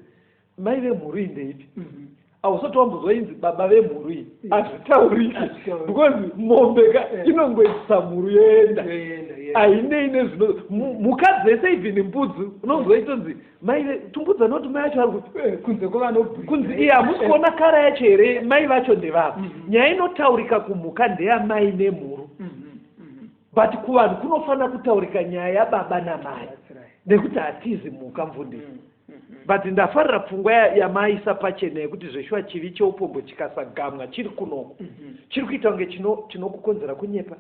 mai vemhuru iyi ndeipi? Hausati wambonzwa inzi baba vemhuru iyi. Hazvitauriki. Hazvitauriki. Because mombe ka inongoitisa mhuru yoenda. Yoenda, yeah. Hainei nezvino mhuka dzese, even mbudzi, unonzwa itonzi mai tumbudzi anoti mai acho ari kuti Kunze kwevanobhidha. Kunzi iye hamusi kuona kara yacho here? Mai vacho ndevapi? Nyaya inotaurika kumhuka ndeyamai nemhuru, but kuvanhu kunofanira kutaurika nyaya yababa namai. That's right. Nekuti hatizi mhuka, mfundisi. But ndafarira pfungwa yamaisa pachena yekuti zveshuwa chivi cheupombo chikasagamwa chiri kunoko, chiri kuita kunge chinokukonzera kunyepa,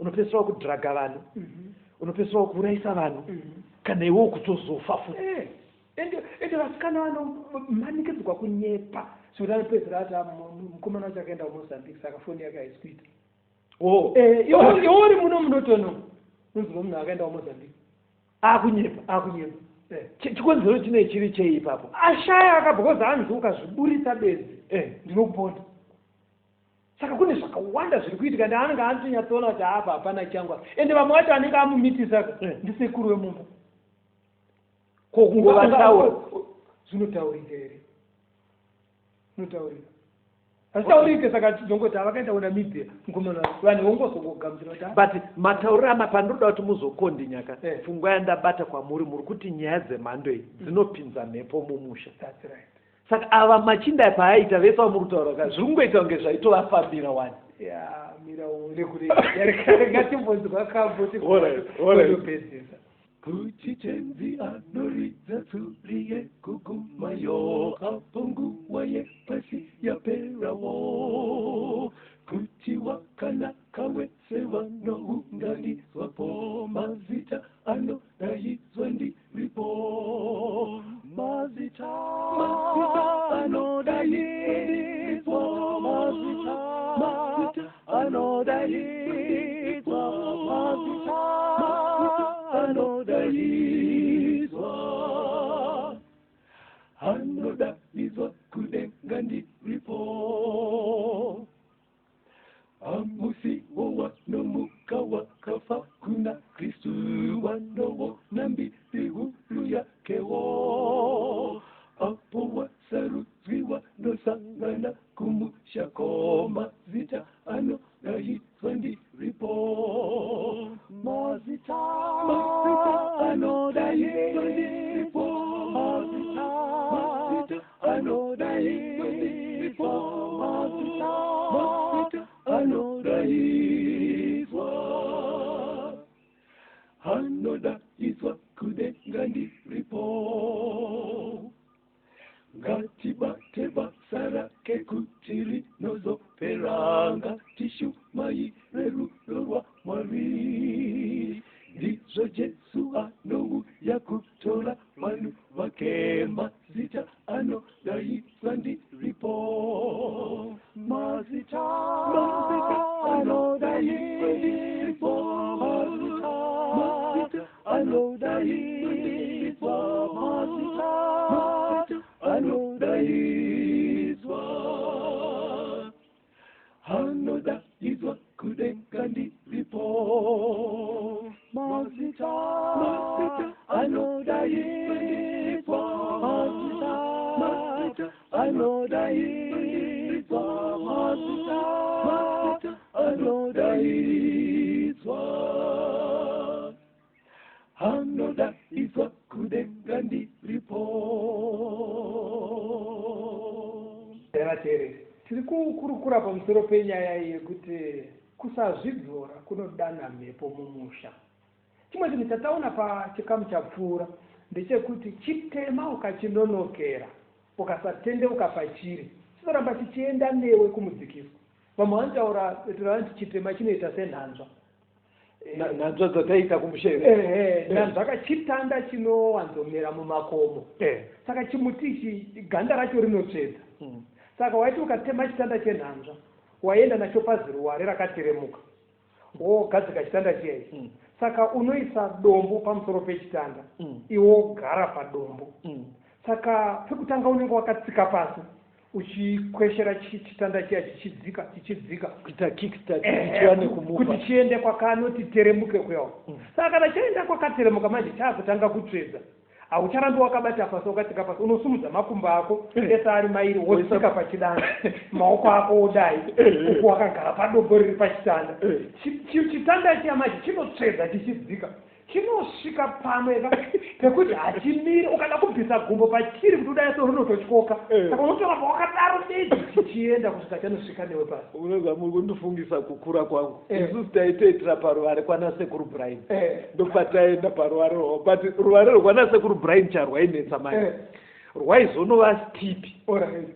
unopedzisira wakudhiraga vanhu, unopedzisira wakuurayisa vanhu, kana iwewo kutozofa futi. Ende vasikana vanomanikidzwa kunyepa zvekuti anopedzera ati, "Ah, mukomana wacho akaenda kuMozambique, saka foni yake haisi kuita." Oh. Iwe uri muno munotono unzwa munhu akaenda kuMozambique. Akunyepa. Akunyepa. Chikonzero chinei chiri chei ipapo? Ashaya akabva kozi hanzi ukazviburitsa bedzi, ndinokuponda. Saka kune zvakawanda zviri kuitika, ndi anenge anotonyatsoona kuti apa hapana changu. Ende vamwe vacho anenge amumitisa ka, ndisekuru wemumba. Ko kungovataura? Zvinotaurika here? Zvinotaurika? Hazvitaurike. Saka tizongoti havakaenda kuNamibia mukomana, vanhu vongozongogamuchira kuti, ah, But matauriro ama pandinoda kuti muzokondinyaka, pfungwa yandabata kwamuri, muri kuti nyaya dzemhando iyi dzinopinza mhepo mumusha. That's right. Saka ava machinda paaita vese vamuri kutaura ka, zviri kungoita kunge zvaitovafambira wani. Ya, mira uone kure, ngatimbonzwa kambo. Alright. Topedzisa. Kuti tenzi anoridza tsuri yekugumayo, apo nguva yepasi yaperawo, kuti wakanaka wese vanounganidzwapo, mazita anodaidzwa ndiripo, mazita, mazita anodaidzwa ndiripo, mazita, mazita anodaidzwa, mazita, mazita anodaidzwa, anodaidzwa kudenga ndiripo. Amusiwo wanomuka wakafa kuna Kristu, wanoona mbiri huru yakewo, apo wasarudzwi wanosangana kumushako, mazita anodaidzwa ndiripo, mazita, mazita anodaidzwa ndiripo, mazita, mazita anodaidzwa ndiripo, mazita, mazita anodaidzwa, anodaidzwa kudenga ndiripo. Ngatibate basa rake kuti rinozopera, ngatishumaire rudo rwaMwari. Ndizvo Jesu anouya kutora vanhu vake, mazita anodaidzwa ndiripo, mazita, mazita anodaidzwa. Anodaidzwa, anodaidzwa kudenga ndiripo. Mazita, mazita anodaidzwa, mazita, mazita anodaidzwa, mazita, mazita anodaidzwa, anodaidzwa kudenga ndiripo. Vateereri, tiri kukurukura pamusoro penyaya yekuti kusazvidzora kunodana mhepo mumusha. Chimwe chinhu chataona pachikamu chapfuura ndechekuti chitema ukachinonokera, ukasatendeuka pachiri, chinoramba chichienda newe kumudzikiswa. Vamwe vanotaura vanoti chitema chinoita senhanzva. Nhanzva dzataiita kumusha here? Ehe, nhanzva ka chitanda chinowanzomera mumakomo. Saka chimuti ichi ganda racho rinotsvedza. Saka waiti ukatema chitanda chenhanzva, waienda nacho paziruware rakateremuka, wogadzika chitanda chiya ichi. Saka unoisa dombo pamusoro pechitanda, iwe wogara padombo. Saka pekutanga unenge wakatsika pasi, uchikweshera chitanda chiya chichidzika, chichidzika. Kuita kickstart, chiwane kumuva. Kuti chiende kwakanoti teremuke kuya. Saka kana chaenda kwakateremuka manje chaakutanga kutsvedza. Haucharambi wakabata pasi, wakatsika pasi, unosumudza makumbo ako ese ari mairi, wotsika pachidanda, maoko ako odai, uku wakagara padombo riri pachitanda. Chitanda chiya manje chinotsvedza chichidzika, chinosvika pamwe ka pekuti hachimiri. Ukada kubvisa gumbo pachiri kuti udai so rinototyoka. Saka unotoramba wakadaro bedzi chichienda kusvika chanosvika newe pasi. Unoziva, muri kundifungisa kukura kwangu. Isusu taitoitira paruvare kwana Sekuru Brian. Ndobva taenda paruvare rwavo, but ruvare rwekwana Sekuru Brian charwainetsa manje, rwaizonova steep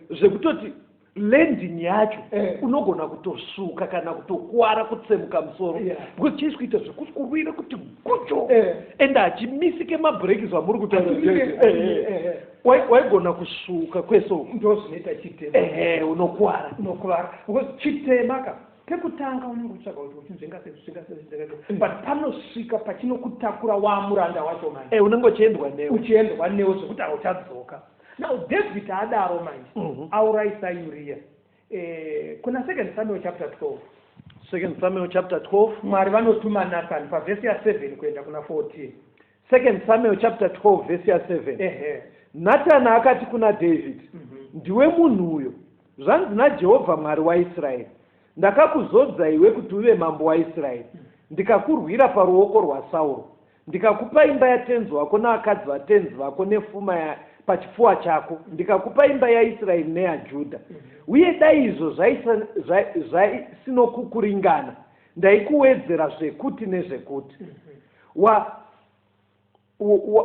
zvekutoti landing yacho unogona kutosuka kana kutokuwara, kutsemuka musoro, because chisi kuita zvekukurwira kuti gucho, ende hachimisike mabhureki zvamuri kutaura. Waigona kusuka kwese uku. Ndo zvinoita chitema. Ehe, unokuwara. Unokuwara because chitema ka pekutanga unenge uchitsvaga kuti uchinzvenga sei, uchinzvenga sei, uchinzvenga sei, but panosvika pachinokutakura waamuranda wacho manje. Unenge uchiendwa newe. Uchiendwa newe zvekuti hauchadzoka. Now David adaro manje, aurayisa Uriya. Kuna Second Samuel chapter 12. Second Samuel chapter 12. Mwari vanotuma Nathan pavhesi ya7 kuenda kuna 14. Second Samuel chapter 12 vhesi ya7. Nathan akati kuna David, "Ndiwe munhu uyo! Zvanzi naJehovha Mwari waIsraeri, ndakakuzodza iwe kuti uve mambo waIsraeri, ndikakurwira paruoko rwaSauro, ndikakupa imba yatenzi wako navakadzi vatenzi vako nefuma pachipfuwa chako, ndikakupa imba yaIsraeri neyaJudha. Uye dai izvo zvaisinokukuringana, ndaikuwedzera zvekuti nezvekuti.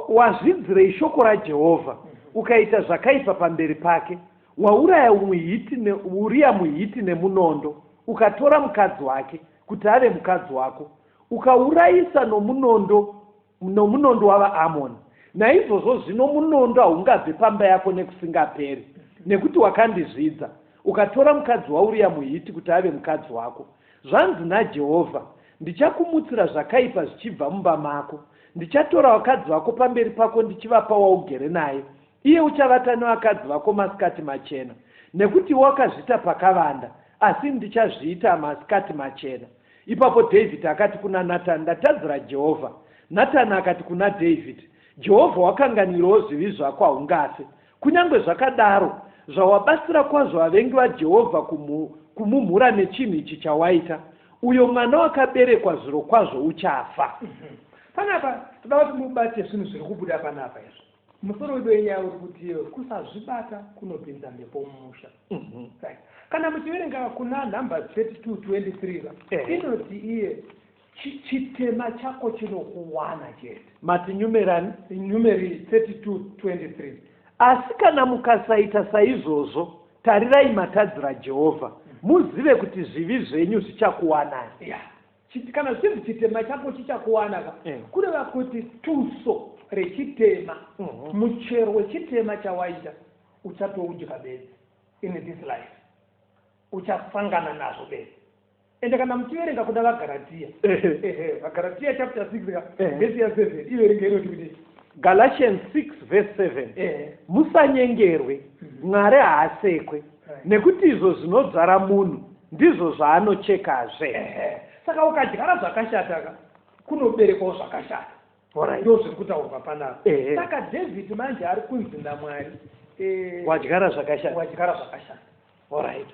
Wazvidzirei shoko raJehovha, ukaita zvakaipa pamberi pake? Wauraya Uriya muHiti nemunondo, ukatora mukadzi wake kuti ave mukadzi wako, ukaurayisa nomunondo wavaAmoni. Naizvozvo zvino munondo haungabve pamba yako nekusingaperi, nekuti wakandizvidza, ukatora mukadzi waUriya muHiti kuti ave mukadzi wako. Zvanzi naJehovha, ndichakumutsira zvakaipa zvichibva mumba mako. Ndichatora vakadzi vako pamberi pako ndichivapa waugere naye, iye uchavata nevakadzi vako masikati machena, nekuti wakazviita pakavanda, asi ndichazviita masikati machena." Ipapo Dhavhidhi akati kuna Natani, "Ndatadzira Jehovha." Natani akati kuna Dhavhidhi, "Jehovha wakanganwirawo zvivi zvako, haungafe. Kunyange zvakadaro, zvawabatsira kwazvo vavengi vaJehovha kumumhura nechinhu ichi chawaita, uyo mwana wakaberekwa zvirokwazvo uchafa." Panapa toda kuti mubate zvinhu zviri kubuda panapa izvo. Musoro wedu wenyaya uri kuti kusazvibata kunopinza mhepo mumusha. Right. Kana muchiverenga kuna Numbers 32:23, inoti iye chitema chako chinokuwana chete. Mati nyumerani? Numeri 32:23. Asi kana mukasaita saizvozvo, tarirai matadzira Jehovha, muzive kuti zvivi zvenyu zvichakuwanai. Yeah. Kana zvichinzi chitema chako chichakuwana ka, kureva kuti tuso rechitema, muchero wechitema chawaita uchatoudya bedzi in this life, uchasangana nazvo bedzi. Ende kana muchiverenga kuna VaGaratiya, ehe, VaGaratiya chapter 6 ka, vhesi ya7, iverenge, inoti kuti Galatians 6 verse 7. Musanyengerwe, Mwari haasekwe, nekuti izvo zvinodzvara munhu ndizvo zvaanochekazve. Saka ukadyara zvakashata ka, kunoberekwawo zvakashata. Ndo zviri kutaurwa panapa. Saka David manje ari kunzi naMwari, Wadyara zvakashata. Wadyara zvakashata. Alright.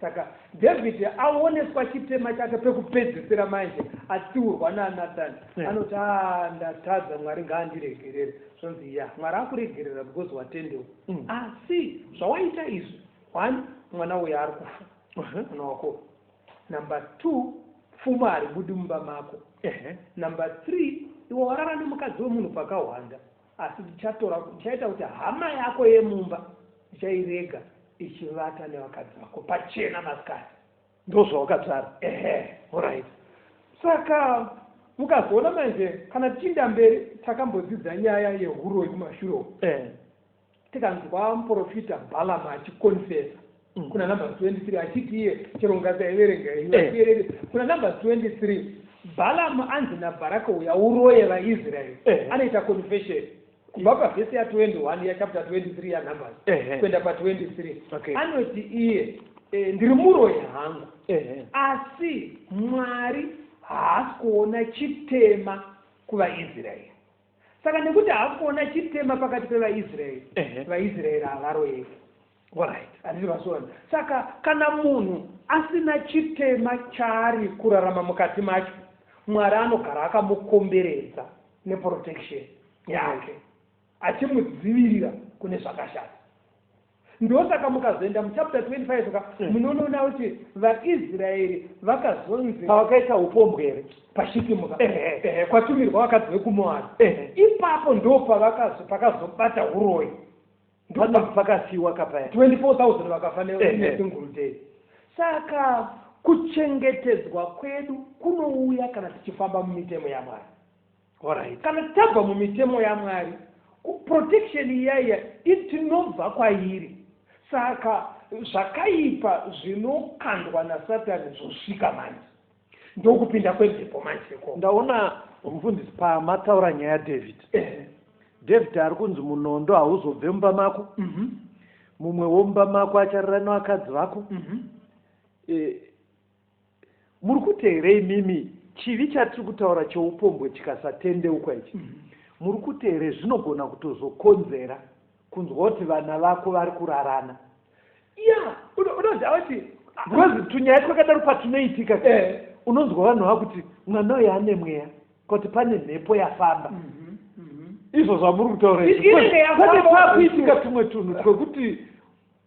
Saka David aoneswa chitema chake pekupedzisira manje, atsiurwa naNathan. Anoti, "A, ndatadza, Mwari ngaandiregerere." Zvonzi, "Ya, Mwari akuregerera because watendeuka. Asi zvawaita izvi, one, mwana uyu ari kufa, mwana wako. Number two, pfuma haribudi mumba mako. Number three, iwe warara nemukadzi wemunhu pakahwanda, asi ndichatora, ndichaita kuti hama yako yemumba ndichairega ichivata nevakadzi vako pachena masikati." Ndo zvawakadzvara. Ehe. Alright. Saka mukazoona manje, kana tichinda mberi, takambodzidza nyaya yehuroyi kumashure uko. Tikanzwa muprofita Balaam achikonfesa kuna Numbers 23, achiti iye, chero ungasaiverenga, vateereri, kuna Numbers 23, Balaam anzi naBharaka, "Uya uroye vaIsraeri." Anoita confession kubva pavhesi ya21 yachapter 23 yaNumbers kuenda pa23. Anoti iye, "Ndiri muroyi hangu, asi Mwari haasi kuona chitema kuvaIsraeri. Saka nekuti haasi kuona chitema pakati pevaIsraeri, vaIsraeri havaroyeki." Handiti vazviona? Saka kana munhu asina chitema chaari kurarama mukati macho, Mwari anogara akamukomberedza neprotection yake, achimudzivirira kune zvakashata. Ndosaka mukazoenda muchapter 25 ka, munonoona kuti vaIsraeri vakazonzi Pavakaita upombwe here? PaShitimu ka. Ehe, kwatumirwa vakadzi vekuMoabhi. Ipapo ndo pakazobata uroyi. Pane pakasiyiwa kapaya. 24,000 vakafa nesingle day. Saka kuchengetedzwa kwedu kunouya kana tichifamba mumitemo yaMwari. Kana tabva mumitemo yaMwari, protection iyaiya tinobva kwairi. Saka zvakaipa zvinokandwa naSatani zvosvika manje, ndokupinda kwemhepo manje ikoko. Ndaona, mufundisi, pamataura nyaya yaDavid, David ari kunzi munondo hauzobve mumba mako, mumwe womumba mako acharara nevakadzi vako. Muri kuti here imimi chivi chatiri kutaura cheupombwe chikasatendeukwa ichi, muri kuti here zvinogona kutozokonzera kunzwa kuti vana vako vari kurarana? Ya, unoziva kuti Because tunyaya twakadaro patunoitika, unonzwa vanhu vakuti mwana uyu ane mweya, kuti pane mhepo yafamba. Izvo zvamuri kutaura izvi. Inenge yafamba. Pane pakuitika tumwe tunhu twekuti,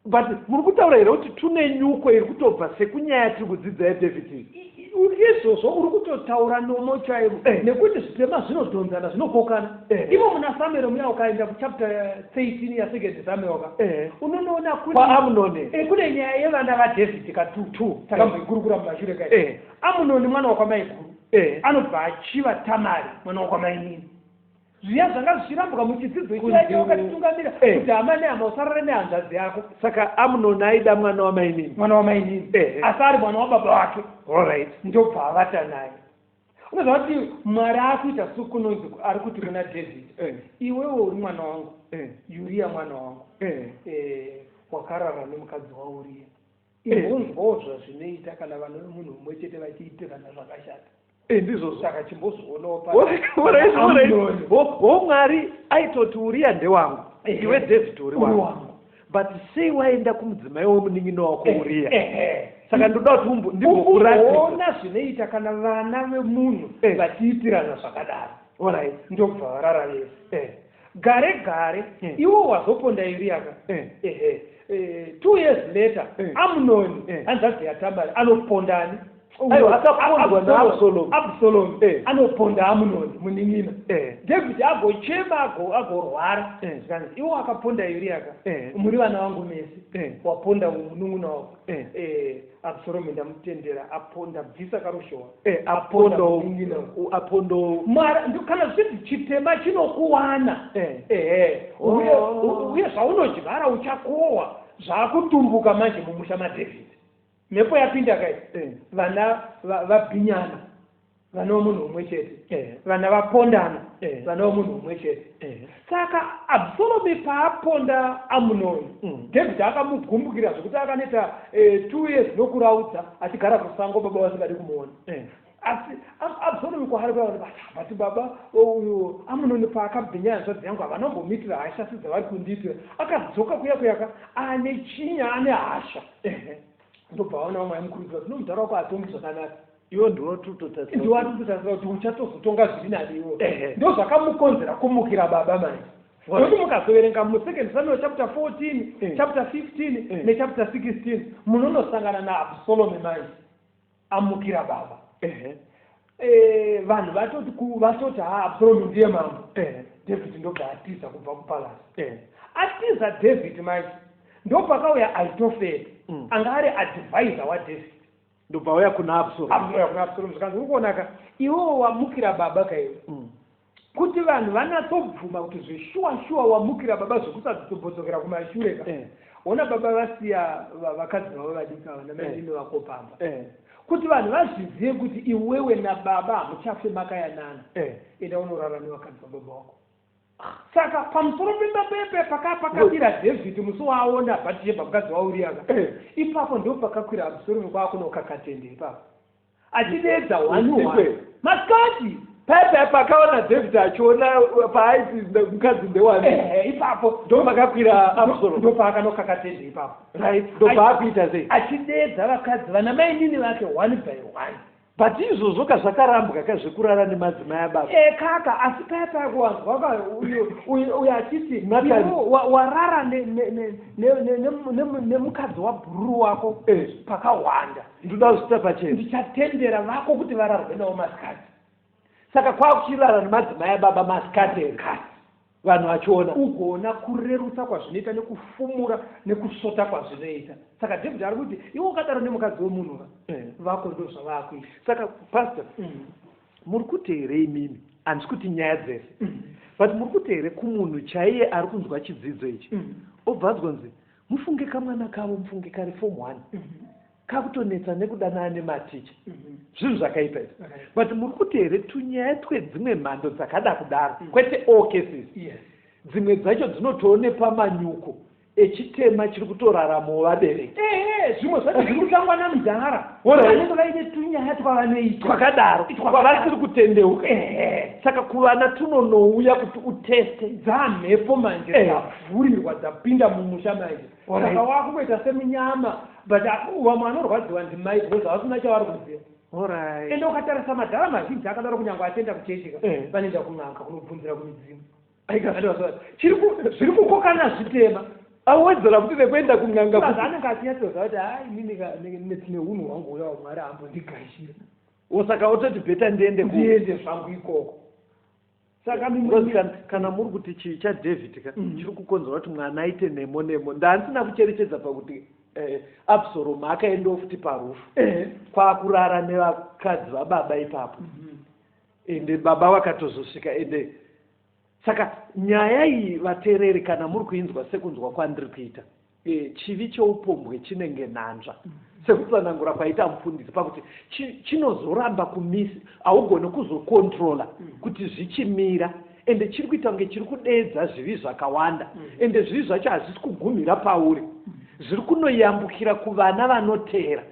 but muri kutaura here kuti tune nyuko iri kutobva sekunyaya tiri kudzidza yaDavid iyi? Izvozvo uri kutotaura nomo chaivo, nekuti zvitema zvinodhonzana, zvinokokana. Ivo muna Samuel muya, ukaenda kuchapter 13 yasecond Samuel ka, unonoona kune KwaAmunoni. Kune nyaya yevana vaDavid ka two, takamboikurukura mumashure kai. Amunoni mwana wakwamaiguru, anobva achiva Tamari mwana wakwamainini. Zviya zvanga zvichirambwa muchidzidzo Kunzi- chiya wakatitungamira, kuti hama nehama, usarare nehanzvadzi yako. Saka Amunoni aida mwana wamainini. Mwana wamainini, asi ari mwana wababa wake. Ndobva avata naye. Unoziva kuti Mwari akuita sokunonzi ari kuti kuna David, "Iwewe uri mwana wangu, Uriya mwana wangu, wakarara nemukadzi waUriya. Imbonzwawo zvazvinoita kana vana vemunhu mumwe chete vachiitirana zvakashata." Ndizvozvo. Saka chimbozvionawo. Alright. Ho, Mwari aitoti Uriya ndewangu, iwe David uri Uri wangu, wangu. but sei waenda kumudzimai wemunin'ina wako Uriya? Saka ndoda kuti ndimbokuratidza. Umboona zvinoita kana vana vemunhu vachiitirana zvakadaro. Ndobva varara vese. Gare gare, iwo wazoponda Uriya ka. Ehe, 2 years later, Amunoni, hanzvadzi yaTamari, anopondani? Aiwa, akapondwa naAbsalom. Absalom anoponda Amunoni munin'ina. David agochema, agorwara. Zvikanzi, "Iwo akaponda Uriya ka, muri vana vangu mese. Waponda munun'una wako. Absalom ndamutendera, aponda, bvisa karushowa." Apondo. Munin'ina. Apondo. Mwari kana zvichinzi chitema chinokuwana, ehe, uye zvaunodyara uchakohwa, zvaakutumbuka manje mumusha maDavid. Mhepo yapinda kai. Vana vabhinyana. Vana vomunhu umwe chete. Vana vapondana, vana vomunhu umwe chete. Saka Absalomi paaponda Amunoni, David akamugumbukira zvekuti akanoita 2 years nokuraudza achigara kusango, baba vasingadi kumuona. Asi Absalomi kwaari kuya, but baba, uyu Amunoni paakabhinya hanzvadzi yangu, havana kumbomuitira hasha sedzavari kundiitira. Akadzoka kuya kuyaka ane chinya, ane hasha. Ndobva aona vamwe vaimukurudzira kuti nomudhara wako hatongi zvakanaka. Iwo ndiwatutotasira. Ndiwatutotasira kuti uchatozotonga zviri nani iwo. Ndo zvakamukonzera kumukira baba manje, nokuti mukazoverenga muSecond Samuel chapter 14, chapter 15 nechapter 16, munonosangana naAbsalomi manje amukira baba. Vanhu vatoti ha, Absalomi ndiye mambo. David ndobva atiza kubva kupalasi. Atiza David manje, ndopakauya Aitoferi, anga ari advisor waDavid. Ndobva auya kuna Absalomu. Auya kuna Absalomu, zvikanzi, uri kuonaka, iwewo wamukira baba kaiwe. Kuti vanhu vanatsobvuma kuti zveshuwa shuwa wamukira baba zvekusadzobhodzokera kumashure ka, ona baba vasiya vakadzi vavo vadiki ava namainini vako pamba, kuti vanhu vazvizive kuti iwewe nababa hamuchafe makayanana, enda unorara nevakadzi vababa vako. Saka pamusoro pemapepe pakabira David musi waaona Bhatishebha mukadzi waUriyaka, ipapo ndo pakakwira Absalomi kwaakunokakatende ipapo achidedza one Usikwe. one masikati. Paipai pakaona David achiona paaiti mukadzi ndewani? Ehe, ipapo. Ndo pakakwira Absalomu. Ndo paakanokakatende ipapo. Right, ndobva akuita sei? Achidedza vakadzi vana mainini vake one by one. But izvozvo ka zvakarambwa ka, zvekurara nemadzimai ababa. E, kaka, asi paya paya kuwanzwa ka uyu achiti, Nathan. "Iwe warara nemukadzi wabhururu wako pakahwanda. Ndoda kuzvita pachena. Ndichatendera vako kuti vararwe navo masikati." Saka kwakuchirara nemadzimai ababa masikati here, vanhu vachiona? Ugoona kurerutsa kwazvinoita nekufumura nekusvota kwazvinoita. Saka David ari kuti, iwe ukadaro nemukadzi wemunhu ka, vako ndo zvavaakuita. Saka pastor, muri kuti here imimi, handisi kuti nyaya dzese, but muri kuti here kumunhu chaiye ari kunzwa chidzidzo ichi, obva azonzi, mufunge kamwana kavo, mufunge kari form one, kakutonetsa nekudanana nematicha, zvinhu zvakaipa izvi, but muri kuti here tunyaya twedzimwe mhando dzakada kudaro, kwete all cases, dzimwe dzacho dzinotoonekwa manyuko echitema chiri kutoraramawo vabereki? Ehe, zvimwe zvacho zviri kutangwa namudhara. Vanenge vaine tunyaya twavanoita. Twakadaro kwavasiri kutendeuka. Saka kuvana tunonouya kuti uteste. Dzamhepo manje, dzavhurirwa, dzapinda mumusha manje. Saka wakungoita semunyama, but vamwe anorwadziwa ndimai because havasina chavari kuziva. Ende ukatarisa madhara mazhinji akadaro, kunyange achienda kuchechi ka, vanoenda kun'anga kunobvunzira kumidzimu. Zviri kukokana zvitema. Awedzera kuti nekuenda kun'anga. Plus anenge achinyatsoziva kuti hai, inini neunhu hwangu uya, Mwari hambondigashira. Saka ototi better ndiende Ndiende zvangu ikoko. Saka Because kana muri kuti chii chaDavid ka, chiri kukonzera kuti mwana aite nemo nemo, ndandisina kucherechedza pakuti Absalomu akaendawo futi parufu, kwakurara nevakadzi vababa ipapo, ende baba vakatozosvika. Ende saka nyaya iyi, vateereri, kana muri kuinzwa sekunzwa kwandiri kuita, chivi cheupombwe chinenge nhanzva, sekutsanangura kwaita mufundisi, pakuti chinozoramba kumisi, haugoni kuzokontrola kuti zvichimira, ende chiri kuita kunge chiri kudeedza zvivi zvakawanda, ende zvivi zvacho hazvisi kugumira pauri, zviri kunoyambukira kuvana vanoteera.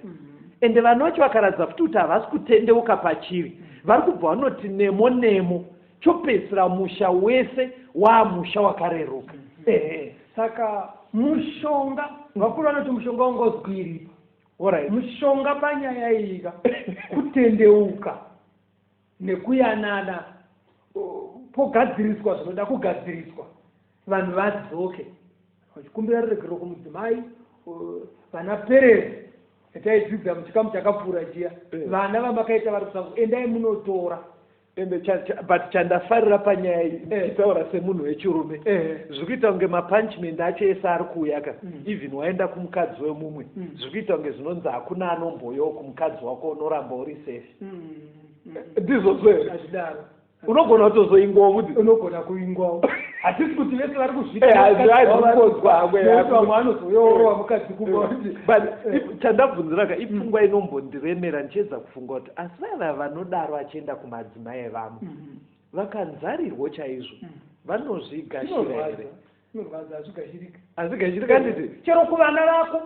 Ende vana vacho vakaratidza futi kuti havasi kutendeuka pachiri, vari kubva vanoti nemo nemo, chopedzisira musha wese waamusha wakareruka. Ehe, saka mushonga, vakuru vanoti mushonga wangozi kuiripa. Mushonga panyaya iyi ka kutendeuka nekuyanana, pogadziriswa zvinoda kugadziriswa, vanhu vadzoke vachikumbira ruregerero kumudzimai. Vana Perezi taidzidza muchikamu chakapfuura chiya, vana vamakaita vari kusango, endai munotora. Ende but chandafarira panyaya iyi, ndichitaura semunhu wechirume, zviri kuita kunge mapunishment acho ese ari kuuya ka, even waenda kumukadzi wemumwe, zviri kuita kunge zvinonzi hakuna anomboyawo kumukadzi wako, unoramba uri safe. Ndizvozvo here? Hazvidaro. Unogona kutozoingwawo kuti Unogona kuingwawo. Hatisi kuti vese vari kuzviita. Eh, hazvi kukodzwa, Nekuti vamwe vanozoyorowa mukadzi kumba kuti But chandabvunzira ka, ipfungwa inombondiremera ndichiedza kufunga kuti asi vava vanodaro achienda kumadzimai evamwe vakanzarirwo chaizvo, vanozvigashira Zvinorwadza. here? Zvinorwadza, hazvigashiriki. Hazvigashiriki, handiti? Chero kuvana vako.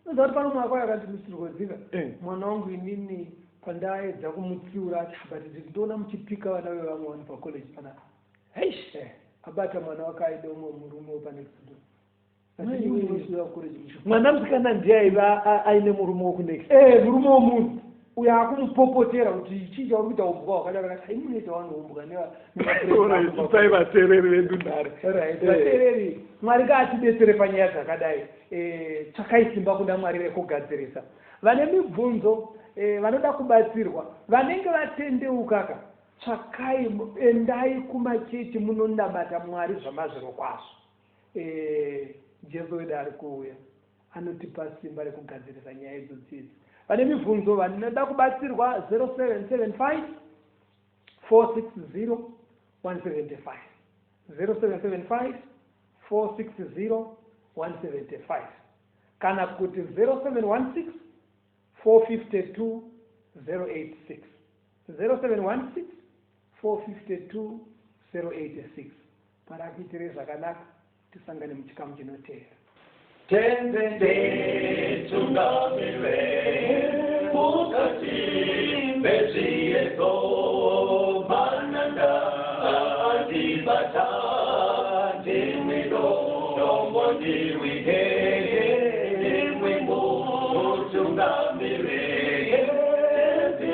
Unoziva kuti pano mwako yakandimisirirwa dzika. Mwana wangu inini pandaedza kumutsiura ati, "Ah, but ndinoona muchipika vana vevamwe vanhu pacollege panapa." Heish. Abata mwana wake aida umwe murume wepanext door. Mai Ati, wee. "Iwe college muchipika." Mwana musikana ndiye aiva aine murume wokunext? Eh, murume womunhu uyo akumupopotera kuti chii chauri kuita, umbwa wakadaro. Akati, "Hai, munoita vanhu umbwa." Ipai vateereri vedu nhare. Right, vateereri, Mwari ngaatibetsere panyaya dzakadai. Tsvakai simba kuna Mwari rekugadzirisa. Vane mibvunzo, vanoda kubatsirwa, vanenge vatendeukaka, tsvakai, endai kumachechi munonamata Mwari zvamazviro kwazvo. Jesu wedu ari kuuya, anotipa simba rekugadzirisa nyaya idzodzi idzi. Vane mibvunzo, vanoda kubatsirwa, 0775 460 175, 0775 460 175, kana kuti 0716 452 086, 0716 452 086. Parakuitire zvakanaka, tisangane muchikamu chinoteera. Tenzi tungamire mukati mezviyedzo, mananda andibata, ndimwi dombo, ndiwike, ndimwi mutungamire. Tenzi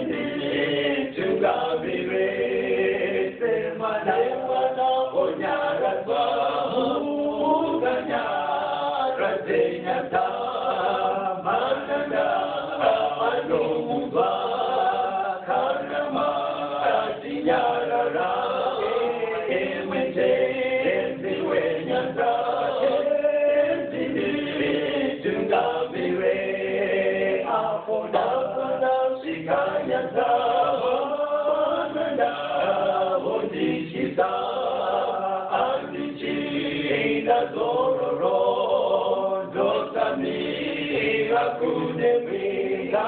tungamire semwana onyaradzwa, mukanyaradze nyata, mananda anomunzwa kana matinyarara. Imwe Tenzi wenyata, Tenzi tungamire apo ndasvika nyata, mananda vondichiza, andichida zororo, ndosamira kune mwinga.